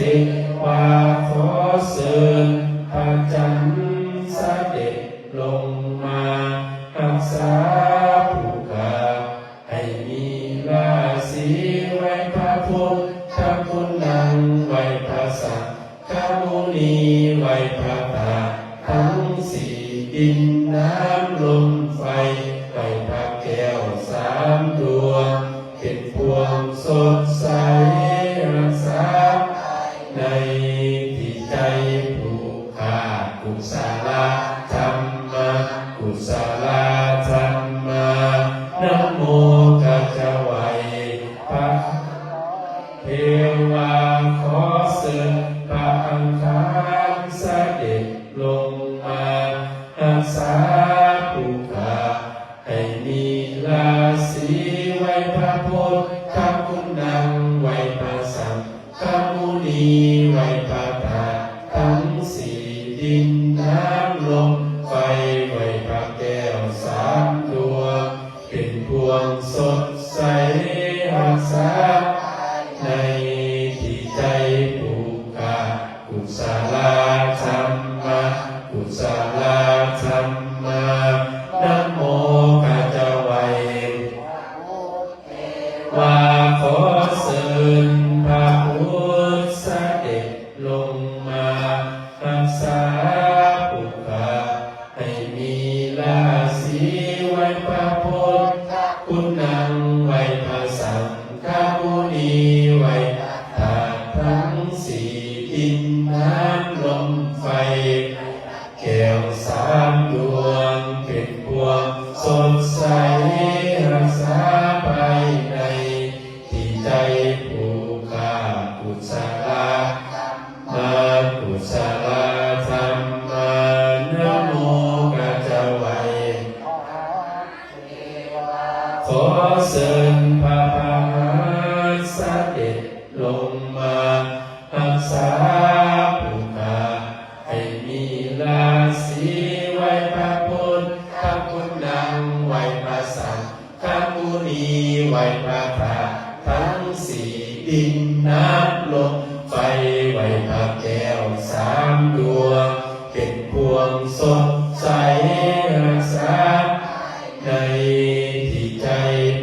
ວະ ຂໍເຊີນພະຈັນສະເດັດລົງມາຮັກສາຜູ້ຂ້າ ໃຫ້ມີລາສີ ໄຫວ້ພະພຸດທະຄຸນນຳ ໄຫວ້ພະສັງຄະມຸນີ ໄຫວ້ພະທາດທັງສີ່ ດິນ ນ້ຳ ລົມ ໄຟ ໄຫວ້ພະແກ້ວສາມດວງ ເປັນພວງສົດໃສ ຮັກສາພາຍໃນ ທີ່ໃຈຜູ້ຂ້າ ກຸສະລະທຳມະ ກຸສະລະທຳມາ ນະໂມ ຂ້າພະເຈົ້າໄຫວ້ພະເທວະ ຂໍເຊີນພະອັງຄານສະເດັດລົງມາຮັກສາຜູ້ຂ້າ ໃຫ້ມີລາສີ ໄຫວ້ພະພຸດທະຄຸນນຳ ໄຫວ້ພະສັງຄະມຸນີ ໄຫວ້ພະທາດທັງສີ່ ດິນ ນ້ຳ ລົມ ໄຟ ໄຫວ້ພະແກ້ວສາມດວງ ເປັນພວງສົດໃສ ຮັກສາພາຍໃນ ທີ່ໃຈຜູ້ຂ້າ ກຸສະລະທຳມະ ກຸສະລະທຳມາ ນະໂມ ຂ້າພະເຈົ້າໄຫວ້ພະພຸດທະຄຸນນຳ ໄຫວ້ພະພຸດທະຄຸນນຳ ຂໍເຊີນພະພຸດສະເດັດລົງມາຮັກສາຜູ້ຂ້າ ໃຫ້ມີລາສີ ໄຫວ້ພະພຸດທະຄຸນນຳ ໄຫວ້ພະສັງຄະມຸນີ ໄຫວ້ພະທາດທັງສີ່ ດິນ ນ້ຳ ລົມ ໄຟ ແກ້ວສາມດວງ ເປັນພວງສົດໃສ ຮັກສາ ສີ່ດິນນ້ຳລົມໄຟ ໄຫວ້ພະແກ້ວສາມດວງ ເປັນພວງສົດໃສຮັກສາ ໃນທີ່ໃຈ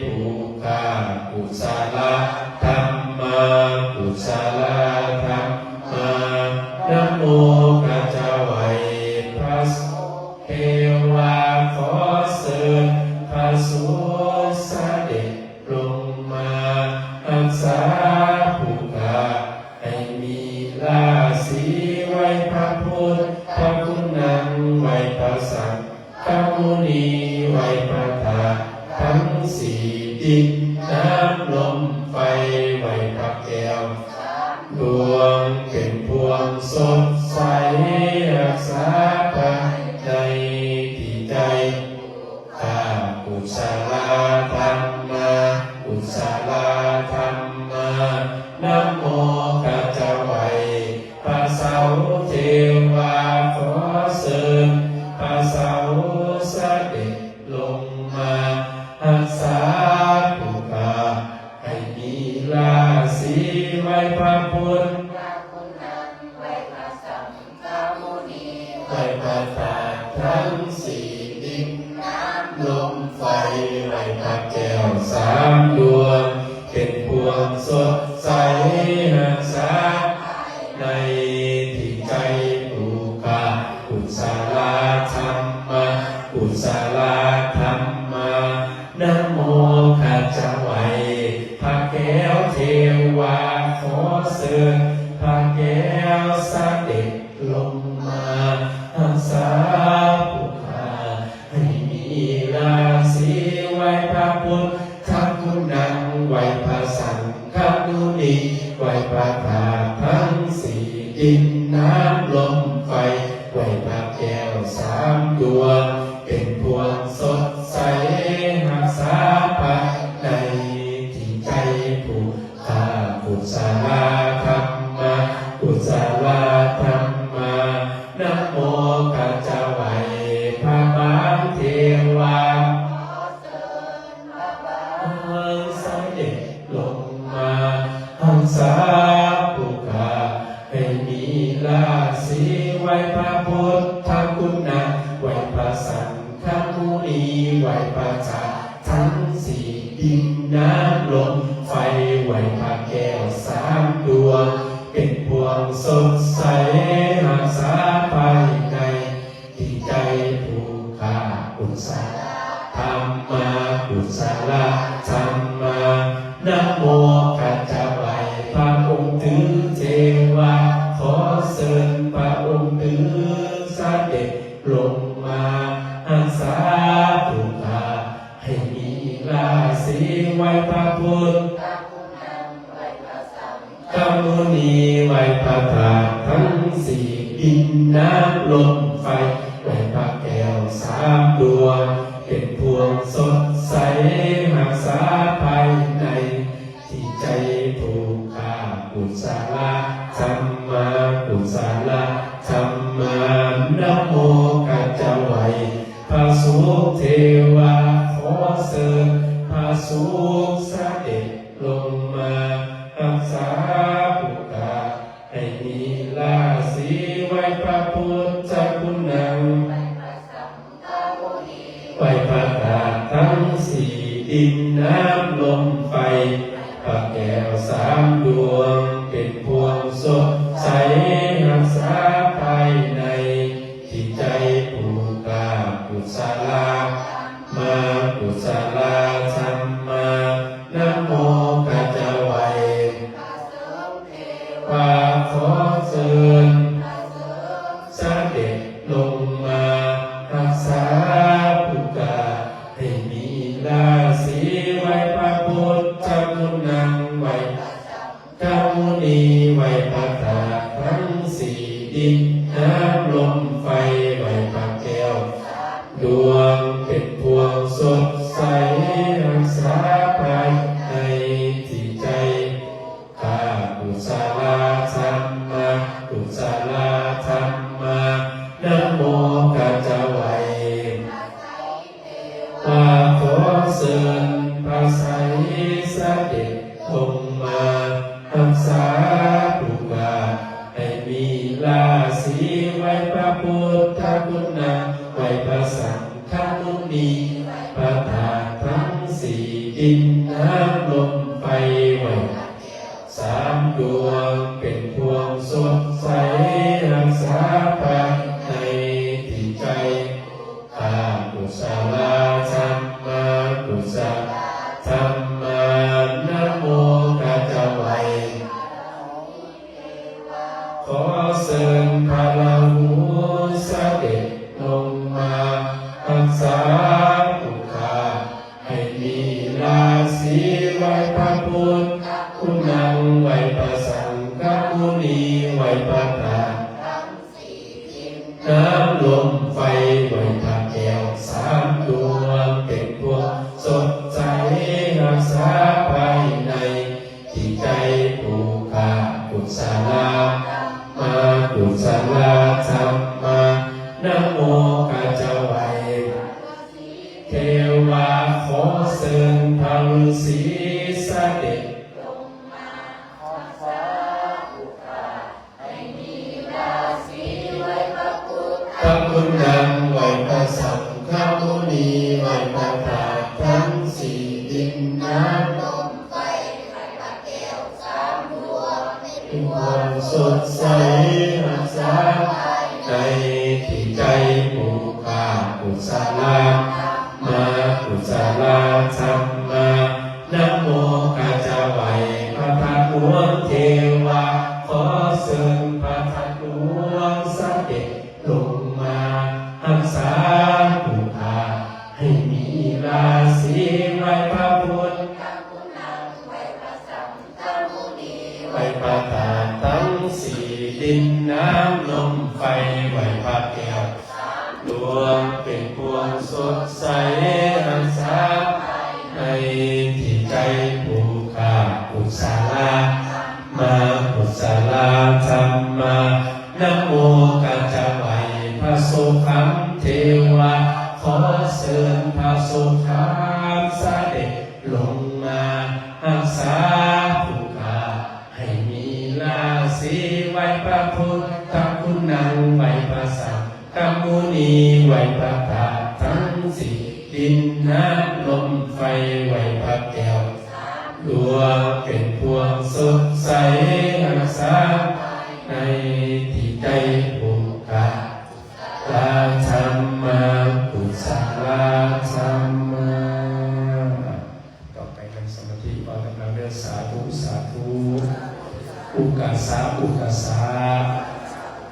ຜູ້ຂ້າ ກຸສະລະທຳມາ ກຸສະລະທຳມາ ນະໂມ ຂ້າຈະໄຫວ້ພະສົງ ເທວາ ຂໍເຊີນພະສົງສະເດັດລົງມາຮັກສາຜູ້ຂ້າ ໃຫ້ມີລາສີ ໄຫວ້ພະພຸດທະຄຸນນາງ ໄຫວ້ພະສັງຄະມຸນີ ໄຫວ້ພະທາດທັງສີ່ ດິນນ້ຳລົມໄຟ ໄຫວ້ພະແກ້ວ ດວງເປັນພວງສົດໃສຮັກສາພາຍໃນ ທີ່ໃຈ ຂ້າ ກຸສະລະທຳມາ ກຸສະລະທຳມາ ນະໂມ ຂ້າຈະໄຫວ້ພະເສົາເທວາ ຂໍເຊີນພະເສົາສະເດັດລົງມາຮັກສາຜູ້ຂ້າ ໃຫ້ມີລາສີ ໄຫວ້ພະພຸດທະຄຸນນາງ ໄຫວ້ພະສັງຄະມຸນີ ໄຫວ້ພະທາດທັງສີ່ ດິນນ້ຳລົມໄຟ ໄຫວ້ພະແກ້ວສາມດວງ ເປັນພວງສົດໃສຮັກສາພາຍໃນ ທີ່ໃຈຜູ້ຂ້າ ກຸສະລະທຳມາ ກຸສະລະທຳມາ ນະໂມ ຂ້າຈະໄຫວ້ພະແກ້ວເທວາ ຂໍເຊີນພະແກ້ວສະເດັດລົງມາຮັກສາຜູ້ຂ້າ ໃຫ້ມີລາສີ ໄຫວ້ພະພຸດທະຄຸນນາງ ໄຫວ້ພະສັງຄະມຸນີ ໄຫວ້ພະທາດທັງສີ່ ດິນນ້ຳລົມໄຟ ໄຫວ້ພະແກ້ວສາມດວງ ເປັນພວງສົດໃສຮັກສາພາຍໃນ ທີ່ໃຈຜູ້ຂ້າ ກຸສະລະທຳມາ ກຸສະລະທຳມາ ນະໂມ ຂ້າຈະໄຫວ້ພະບາງເທວາ ບາງສະເດັດລົງມາຮັກສາຜູ້ຂ້າ ໃຫ້ມີລາສີ ໄຫວ້ພະພຸດທະຄຸນນາງ ໄຫວ້ພະສັງຄະມຸນີ ໄຫວ້ພະທາດທັງສີ່ ດິນນ້ຳລົມໄຟ ໄຫວ້ພະແກ້ວສາມດວງ ເປັນພວງສົດໃສຮັກສາພາຍໃນ ທີ່ໃຈຜູ້ຂ້າ ກຸສະລະທຳມາ ກຸສະລະທຳມາ ນະໂມ ຂ້າຈະໄຫວ້ພະອົງຕື້ເທວາ ຂໍເຊີນພະອົງຕື້ສະເດັດລົງມາຮັກສາຜູ້ຂ້າ ໃຫ້ມີລາສີ ໄຫວ້ພະພຸດທະຄຸນນາງ ໄຫວ້ພະສັງຄະມຸນີ ໄຫວ້ພະທາດທັງສີ່ ດິນນ້ຳລົມໄຟ ໄຫວ້ພະແກ້ວສາມດວງ ເປັນພວງສົດໃສຮັກສາພາຍໃນ ທີ່ໃຈຜູ້ຂ້າ ກຸສະລະທຳມາ ກຸສະລະທຳມາ ນະໂມ ຂ້າຈະໄຫວ້ພະສຸກເທວາ ຂໍເຊີນພະສຸກສະເດັດລົງມາຮັກສາຜູ້ຂ້າ ໃຫ້ມີລາສີ ໄຫວ້ພະພຸດທະຄຸນນາງ ໄຫວ້ພະທາດທັງສີ່ ດິນນ້ຳລົມໄຟ ພະແກ້ວສາມດວງ ເປັນພວງສົດໃສຮັກສາພາຍໃນ ທີ່ໃຈຜູ້ຂ້າ ກຸສະລະມາ ກຸສະລະທຳມາ ນະໂມ ຂ້າຈະໄຫວ້ ພະເສີມເທວາ ຂໍເຊີນ ສະເດັດລົງມາຮັກສາຜູ້ຂ້າ ໃຫ້ມີລາສີ ໄຫວ້ພະພຸດທະຄຸນນາງ ໄຫວ້ພະສັງຄະມຸນີ ໄຫວ້ພະທາດທັງສີ່ ດິນນ້ຳລົມໄຟ ໄຫວ້ພະແກ້ວ ດວງເປັນພວງສົດໃສຮັກສາພາຍໃນ ທີ່ໃຈ ຂ້າ ກຸສະລະທຳມາ ກຸສະລະທຳມາ ນະໂມ ຂ້າຈະໄຫວ້ ພະເສີມເທວາ ຂໍເຊີນພະໄສສະເດັດ ລົງມາຮັກສາຜູ້ຂ້າ ໃຫ້ມີລາສີ ໄຫວ້ພະພຸດທະຄຸນນາ ໄຫວ້ພະສັງຄະມຸນີ ໄຫວ້ພະທາດທັງສີ່ ດິນ ນ້ຳ ລົມ ໄຟ ໄຫວ້ພະແກ້ວສາມດວງ ເປັນພວງສົດໃສ ຮັກສາພາຍໃນທີ່ໃຈ ຂ້າ ກຸສະລາທຳມາ ກຸສະລາທຳມາ ນະໂມກະຈະໄຫວ້ ຂໍເຊີນພະລາຫູສະເດັດລົງມາຮັກສາຜູ້ຂ້າ ໃຫ້ມີລາສີ ໄຫວ້ພະພຸດທະຄຸນນາ ໄຫວ້ພະສັງຄະມຸນີ ໄຫວ້ພະທາດ ນ້ຳລົມໄຟ ໄຫວ້ພະແກ້ວສາມດວງ ເປັນພວງສົດໃສ ຮັກສາພາຍໃນທີ່ໃຈຜູ້ຂ້າ ກຸສະລາທຳມາ ກຸສະລາທຳມາ ນະໂມກະຈະໄຫວ້ ເທວາ ຂໍເຊີນພະລືສີສະເດັດ ພະຄຸນນາງ ໄຫວ້ພະສັງຄະມຸນີ ໄຫວ້ພະທາດທັງສີ່ ດິນ ນ້ຳ ລົມ ໄຟ ໄຫວ້ພະແກ້ວສາມດວງ ເປັນພວງສົດໃສ ຮັກສາພາຍໃນທີ່ໃຈຜູ້ຂ້າ ກຸສະລາທຳມາ ກຸສະລາທຳມາ ນະໂມກະຈະໄຫວ້ພະທາດຫຼວງເທວາ ຂໍເຊີນພະທາດຫຼວງສະເດັດລົງມາຮັກສາຜູ້ຂ້າ ໃຫ້ມີລາສີ ໄຫວ້ພະພຸດທະຄຸນນາງ ໄຫວ້ພະສັງຄະມຸນີ ໄຫວ້ພະທາດທັງສີ່ ດິນ ນ້ຳ ລົມ ໄຟ ໄຫວ້ພະແກ້ວ ດວງເປັນພວງສົດໃສ ຮັກສາພາຍໃນທີ່ໃຈຜູ້ຂ້າ ກຸສະລາທຳມາ ກຸສະລາທຳມາ ນະໂມກະຈະໄຫວ້ພະໂສຄັງເທວາ ຂໍເຊີນພະໂສຄັງສະເດັດລົງມາຮັກສາຜູ້ຂ້າ ໃຫ້ມີລາສີ ໄຫວ້ພະພຸດທະຄຸນນາງ ໄຫວ້ພະສັງຄະມຸນີ ໄຫວ້ພະທາດທັງສີ່ ດິນ ນ້ຳ ລົມ ໄຟ ໄຫວ້ພະແກ້ວ ດວງເປັນພວງສົດໃສ ຮັກສາພາຍໃນທີ່ໃຈຜູ້ຂ້າ ລາທຳມາ ກຸສະລາທຳມາ. ຕໍ່ໄປນັ່ງສະມາທິເວົ້າຕາມຫຼັງເດີ້ ສາທຸ ສາທຸ ອຸກາສະ ອຸກາສະ.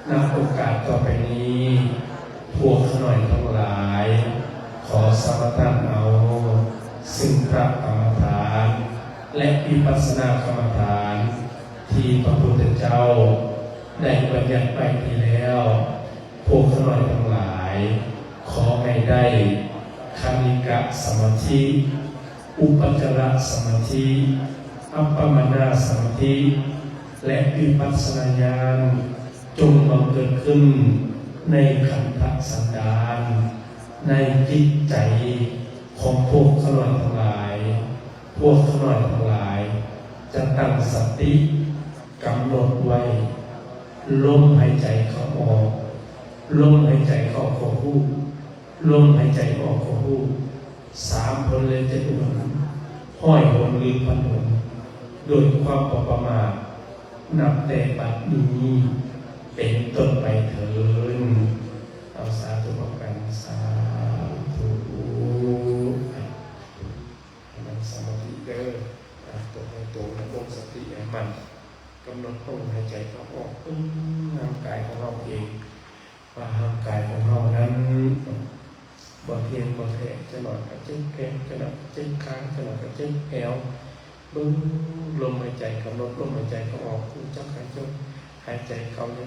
ນະໂອກາດຕໍ່ໄປນີ້ ພວກຂ້ານ້ອຍທັງຫຼາຍ ຂໍສະມາທານເອົາ ຊຶ່ງພະກຳມະຖານ ແລະ ວິປັດສະນາກຳມະຖານ ທີ່ພະພຸດທະເຈົ້າໄດ້ບັນຍັດໄວ້ດີແລ້ວ. ພວກຂ້ານ້ອຍທັງຫຼາຍ ຂໍໃຫ້ໄດ້ຄະນິກະສະມາທິ ອຸປັດຈາລະສະມາທິ ອັບປະມານາສະມາທິ ແລະ ວິປັດສະນາຍານ ຈົ່ງບັງເກີດຂຶ້ນໃນຂັນທະສັນດານ ໃນຈິດໃຈຂອງພວກຂ້ານ້ອຍທັງຫຼາຍ. ພວກຂ້ານ້ອຍທັງຫຼາຍຈະຕັ້ງສະຕິ ກຳນົດໄວ້ ລົມຫາຍໃຈເຂົ້າອອກ, ລົມຫາຍໃຈເຂົ້າກໍຮູ້, ລົມຫາຍໃຈອອກກໍຮູ້ ສາມຫົນ ຫຼື ເຈັດຫົນ, ຮ້ອຍຫົນ ຫຼື ພັນຫົນ ໂດຍຄວາມບໍ່ປະໝາດ ນັບແຕ່ບັດນີ້ເປັນຕົ້ນໄປເທີ້ນ. ເອົາ ສາທຸພ້ອມກັນ ສາທຸ. ໃຫ້ນັ່ງສະມາທິເດີ້ ຕົວໃຫ້ຕົງ ລົງສະຕິໃຫ້ໝັ້ນ ກຳນົດລົມຫາຍໃຈເຂົ້າອອກ ເບິ່ງຮ່າງກາຍຂອງເຮົາເອງ ວ່າຮ່າງກາຍຂອງເຮົານັ້ນບໍ່ທ່ຽງບໍ່ແທ້, ຈັກໜ້ອຍກໍເຈັບແຂ້ງ, ຈັກໜ້ອຍກໍເຈັບຂາ, ຈັກໜ້ອຍກໍເຈັບແອວ. ເບິ່ງລົມຫາຍໃຈ, ກຳນົດລົມຫາຍໃຈເຂົ້າອອກ, ຮູ້ຈັກຫາຍໃຈ, ຫາຍໃຈເຂົ້າຍ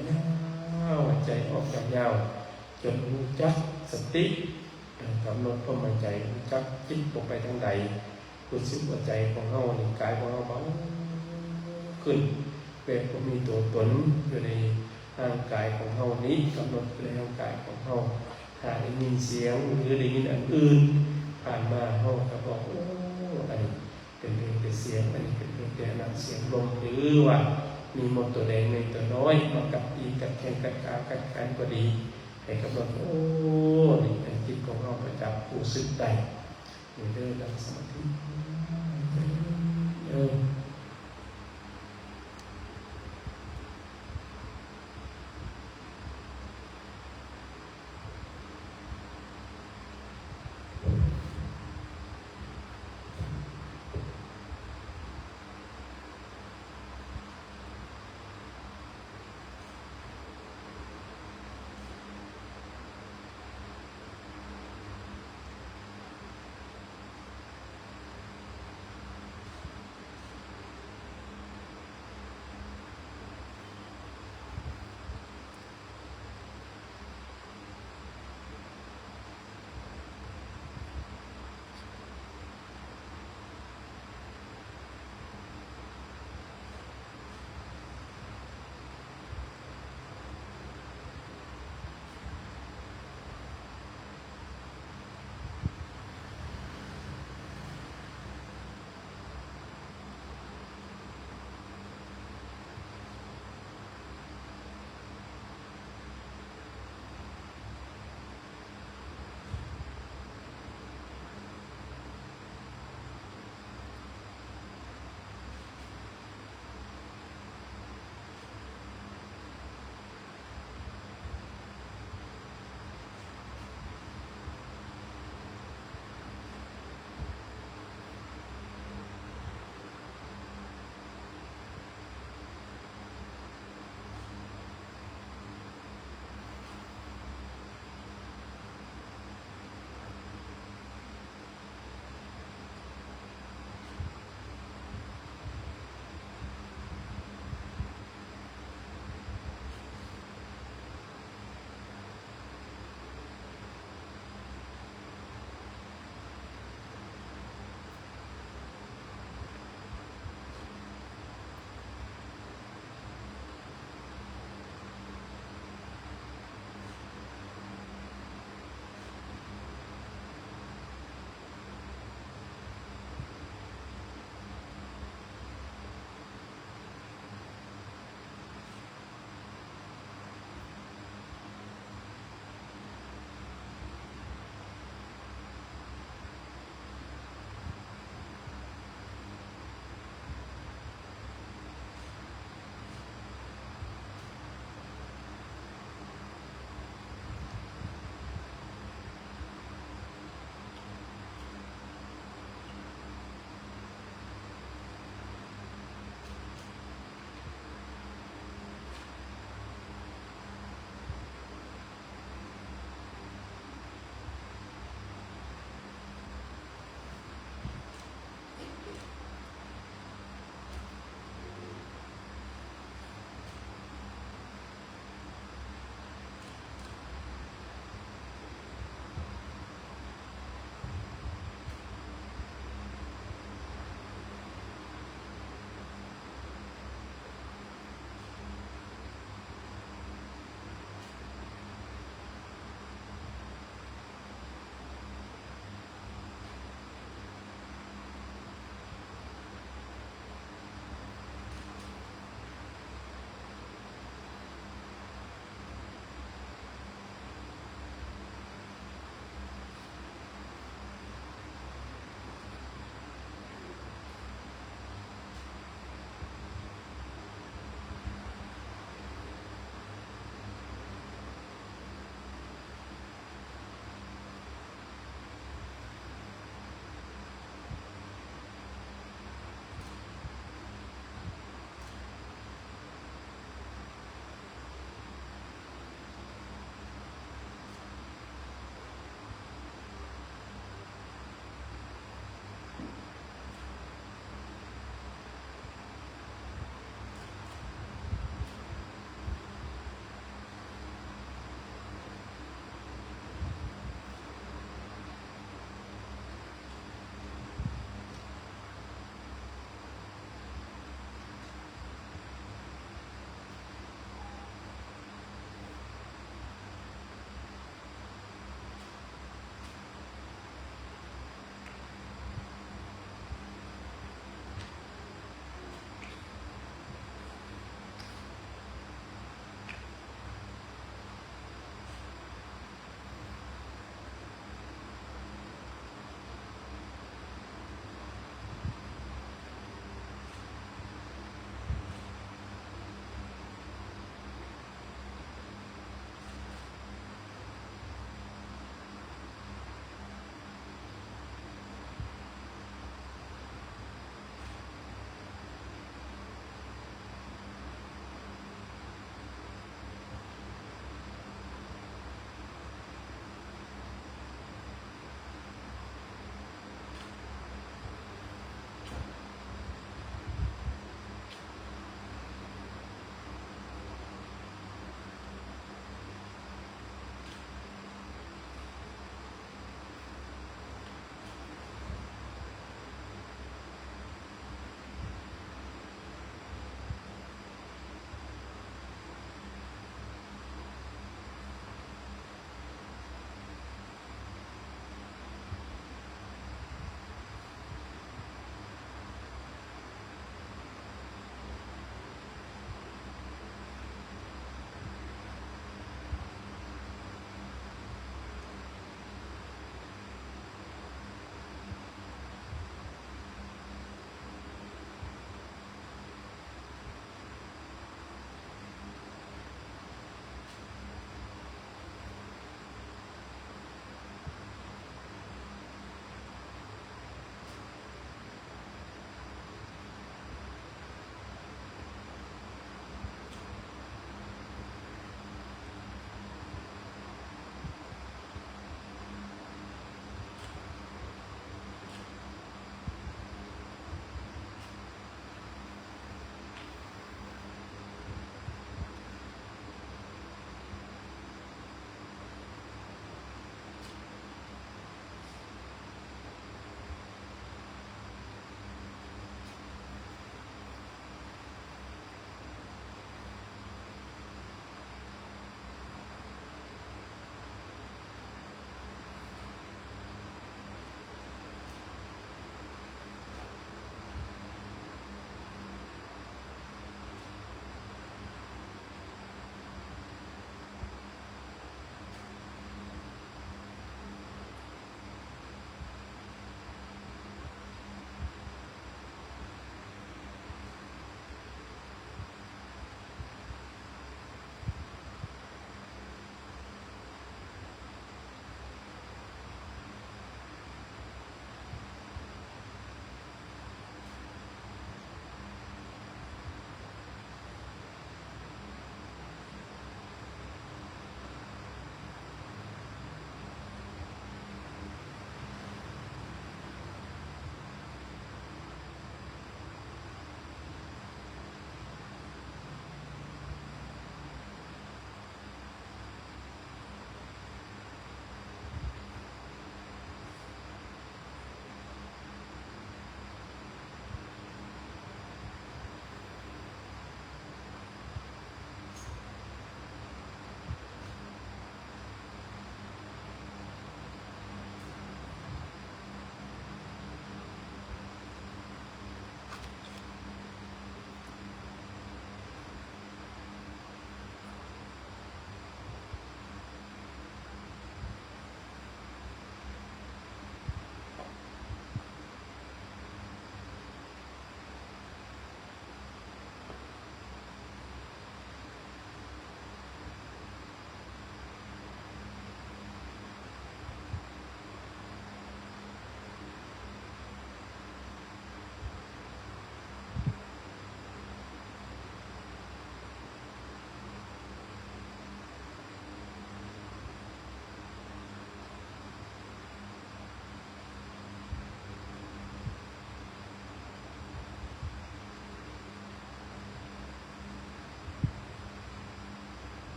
າວໆ, ຫາຍໃຈອອກຍາວໆ, ຈົນຮູ້ຈັກສະຕິ ກຳນົດລົມຫາຍໃຈ, ຮູ້ຈັກຈິດບໍ່ໄປທາງໃດ, ຮູ້ສຶກວ່າໃຈຂອງເຮົານີ້, ກາຍຂອງເຮົາເບົາຂຶ້ນ ແບບບໍ່ມີຕົວຕົນຢູ່ໃນຮ່າງກາຍຂອງເຮົານີ້, ກຳນົດຢູ່ໃນຮ່າງກາຍຂອງເຮົາ. ຖ້າໄດ້ຍິນສຽງ ຫຼື ໄດ້ຍິນອັນອື່ນຜ່ານມາ, ເຮົາກໍບອກ, ໂອ້ ອັນນີ້ເປັນເພງເປັນ ສຽງ ອັນນີ້ກໍເປັນແຕ່ນ້ຳສຽງລົມ ຫຼືວ່າມີມົດຕົວໃດໃນຕົວນ້ອຍມາກັດຕີກັດແຂ້ງກັດຂາກັດແຂນກໍດີ ໃຫ້ກຳນົດ ໂອ້ ນີ້ໃນຈິດຂອງເຮົາປະຈັບຮູ້ສຶກໄດ້ ນີ້ເດີ ນັ່ງສະມາທິ ເອີ.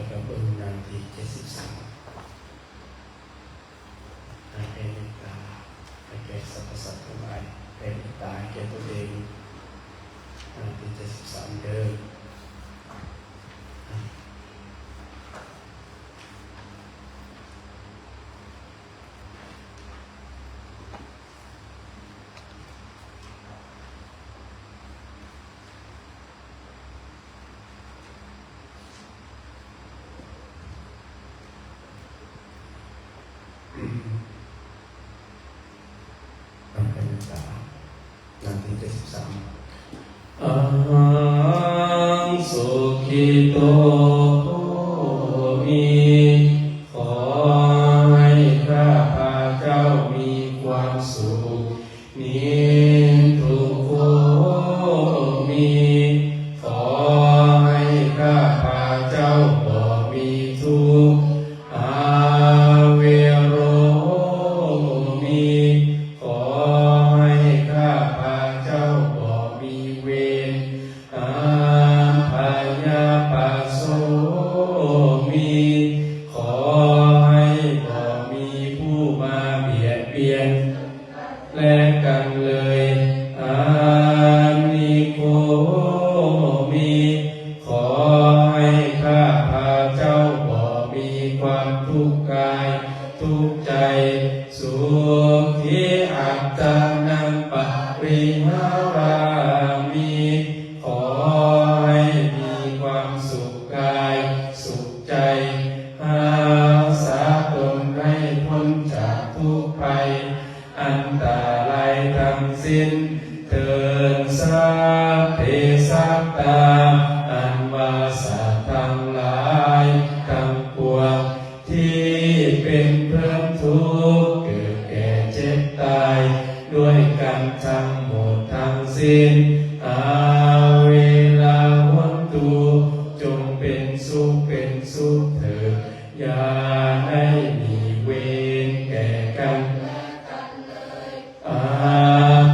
ແລ້ວກໍເບິ່ງໜ້າທີເຈັດສິບສາມ ໃຫ້ແຜ່ເມດຕາໃຫ້ແກ່ສັບພະສັດທັງຫຼາຍ, ແຜ່ເມດຕາໃຫ້ແກ່ຕົນເອງ. ໜ້າທີເຈັດສິບສາມເດີ້. ໜ້າທີເຈັດສິບສາມ. ອະຫັງສຸຂິໂຕໂຫມິ ຂໍໃຫ້ຂ້າພະເຈົ້າມີຄວາມສຸກ. ນິດຖຸໂຫມິ ຂໍໃຫ້ຂ້າພະເຈົ້າບໍ່ມີທຸກ. ອະເວໂຣໂຫມິ ຂໍໃຫ້ຂ້າພະເຈົ້າບໍ່ມີເວນ. ອາພະຍາປະໂຊໂຫມິ ຂໍໃຫ້ບໍ່ມີຜູ້ມາບຽດບຽນແລະກັນເລີຍ. ອານິໂກໂຫມິ ຂໍໃຫ້ຂ້າພະເຈົ້າບໍ່ມີຄວາມທຸກກາຍທຸກໃຈ. ສຸຂີອັດຕານັງປະລິຫາຣາມິ ຂໍໃຫ້ມີຄວາມສຸກກາຍສຸກໃຈ, ຮັກສາຕົນໃຫ້ພົ້ນຈາກທຸກໄພອັນຕະລາຍທັງສິ້ນເທີ້ນ. ສັບເພສັດຕາ ອັນວ່າສັດທັງຫຼາຍທັງປວງ ທີ່ເປັນເພື່ອນທຸກ ເກີດແກ່ເຈັບຕາຍດ້ວຍກັນທັງໝົດທັງສິ້ນ. ອາເວລາຫົນຕຸ ຈົ່ງເປັນສຸກເປັນສຸກເທີ້ນ, ຢ່າໄດ້ມີເວນແກ່ກັນ. ອາ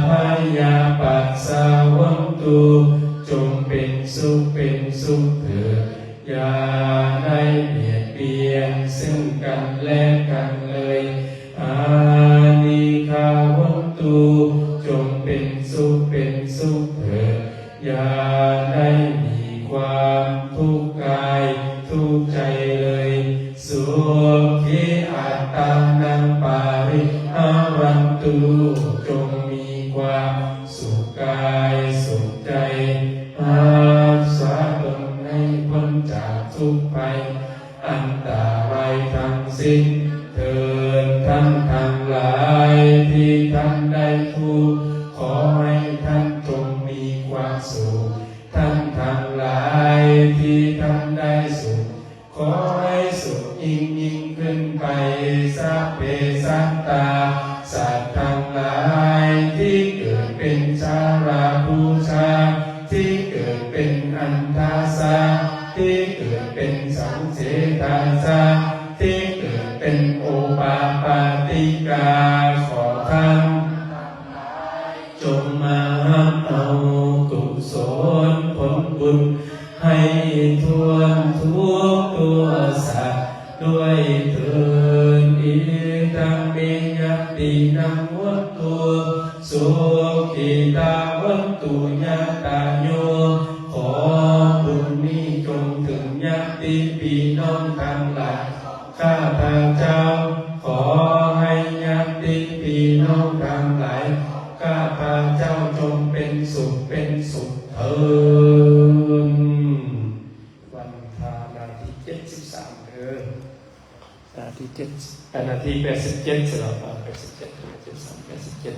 ພະຍາປັດສະຫົນຕຸ ຈົ່ງເປັນສຸກເປັນສຸກເທີ້ນ, ຢ່າໄດ້ບຽດບຽນເຊິ່ງກັນແລະກັນເລີຍ. ອານິກຂາຫົນຕຸ ຈົ່ງເປັນສຸກເປັນສຸກເທີ້ນ, ຢ່າໄດ້ມີຄວາມທຸກກາຍທຸກໃຈເລີຍ. ສຸຂີອັດຕານັງປະລິຫາຣັນຕຸ ຈົ່ງມີຄວາມສຸກກາຍສຸກໃຈ, ຮັກສາຕົນໃຫ້ພົ້ນຈາກທຸກໄພອັນຕະລາຍທັງສິ້ນເທີ້ນ. ທ່ານທັງຫຼາຍທີ່ທ່ານໄດ້ທຸກ, ຂໍໃຫ້ທ່ານຈົ່ງມີຄວາມສຸກ. ທ່ານທັງຫຼາຍທີ່ທ່ານໄດ້ສຸກ, ຂໍໃຫ້ສຸກຍິ່ງໆຂຶ້ນໄປ. ສັບເພສັດຕາ, ສັດທັງຫຼາຍທີ່ເກີດເປັນຊະລາຜູ້ຊາ, ທີ່ເກີດເປັນອັນທະຊາ, ທີ່ເກີດເປັນສັງເສທາຊາ, ທີ່ເກີດເປັນໂອປາປາຕິກາ, ຂໍທ່ານ ຈົ່ງມາຮັບເອົາກຸສົນຜົນບຸນໃຫ້ຖ້ວນທຸກຕົວສັດດ້ວຍເທີ້ນ. ອິດຕັງເມຍະຕິນັງໂຫນຕຸ ສຸຂິຕາໂຫນຕຸຍະຕາໂຍ, ຂໍບຸນນີ້ຈົ່ງເຖິງຍາດຕິພີ່ນ້ອງທັງຫຼາຍ ຂ້າພະເຈົ້າ, ຂໍໃຫ້ຍາດຕິພີ່ນ້ອງທັງຫຼາຍ ຂ້າພະເຈົ້າ ຈົ່ງເປັນສຸກເປັນສຸກເທີ້ນ. ວັນທາໜ້າທີເຈັດສິບສາມເດີ້. ໜ້າທີເຈັດ ເອີ ໜ້າທີແປດສິບເຈັດ ສະລັບ ແປດສິບເຈັດ ເຈັດສິບສາມ ແປດສິບເຈັດ.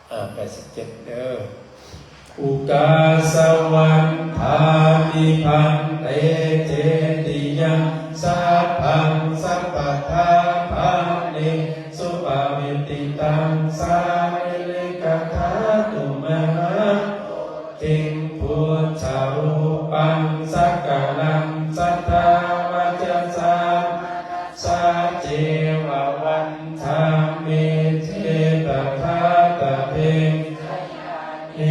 ເອີ ແປດສິບເຈັດເດີ້. ອຸກາສະວັນທາມິ ພັນເຕ ເຈຕິຍັງ ສັບພັງ ສັບປະທາ ພະເນ ສຸປະວິຕິຕັງ ສາມິເລກະທາຕຸ ມະຫາໂພ ທິງ ພຸດທະຮູປັງ ສັກກາລັງ ສັດທາວາຈາສາ ສາເຈວະວັນທາມິ ເຈຕະທາຕະເພ ເນ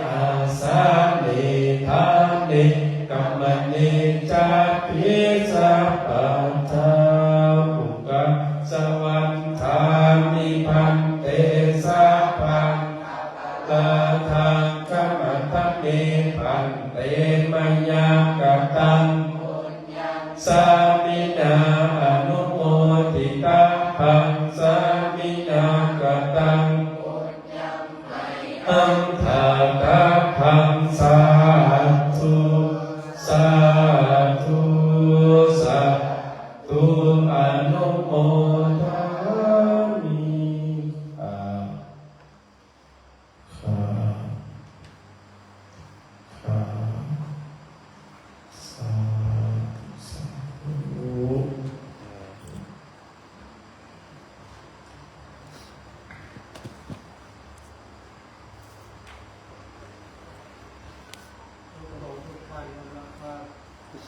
ອາສາເນ ຖາເນ ກຳມະນີ ຈາຕິ ສັບປະທາ ອຸກະສະວັດຖາມິ ພັນເຕ ສັບພັງ ລາທັງ ຂະມະທະເມ ພັນເຕ ມະຍັງກະຕັງ ສາມິນາ ອະນຸໂມທິຕະພັງ ສາມິນາກະຕັງ ອັງທາຕະພັງ ສາທຸ ສາທຸ ສາທຸ ອະນຸໂມທາມິ ອາ ຄາ ຄາ ສາທຸ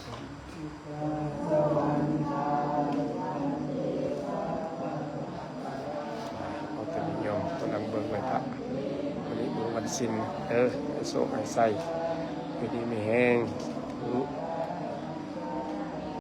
ສາທຸ ເຮົາກະນິຍົມກຳລັງເບິ່ງໄຫວ້ພະ ມື້ນີ້ເບິ່ງວັນສິນເດີ ໃຫ້ໂຊກໃຫ້ໄຊ ຢູ່ດີມີແຮງ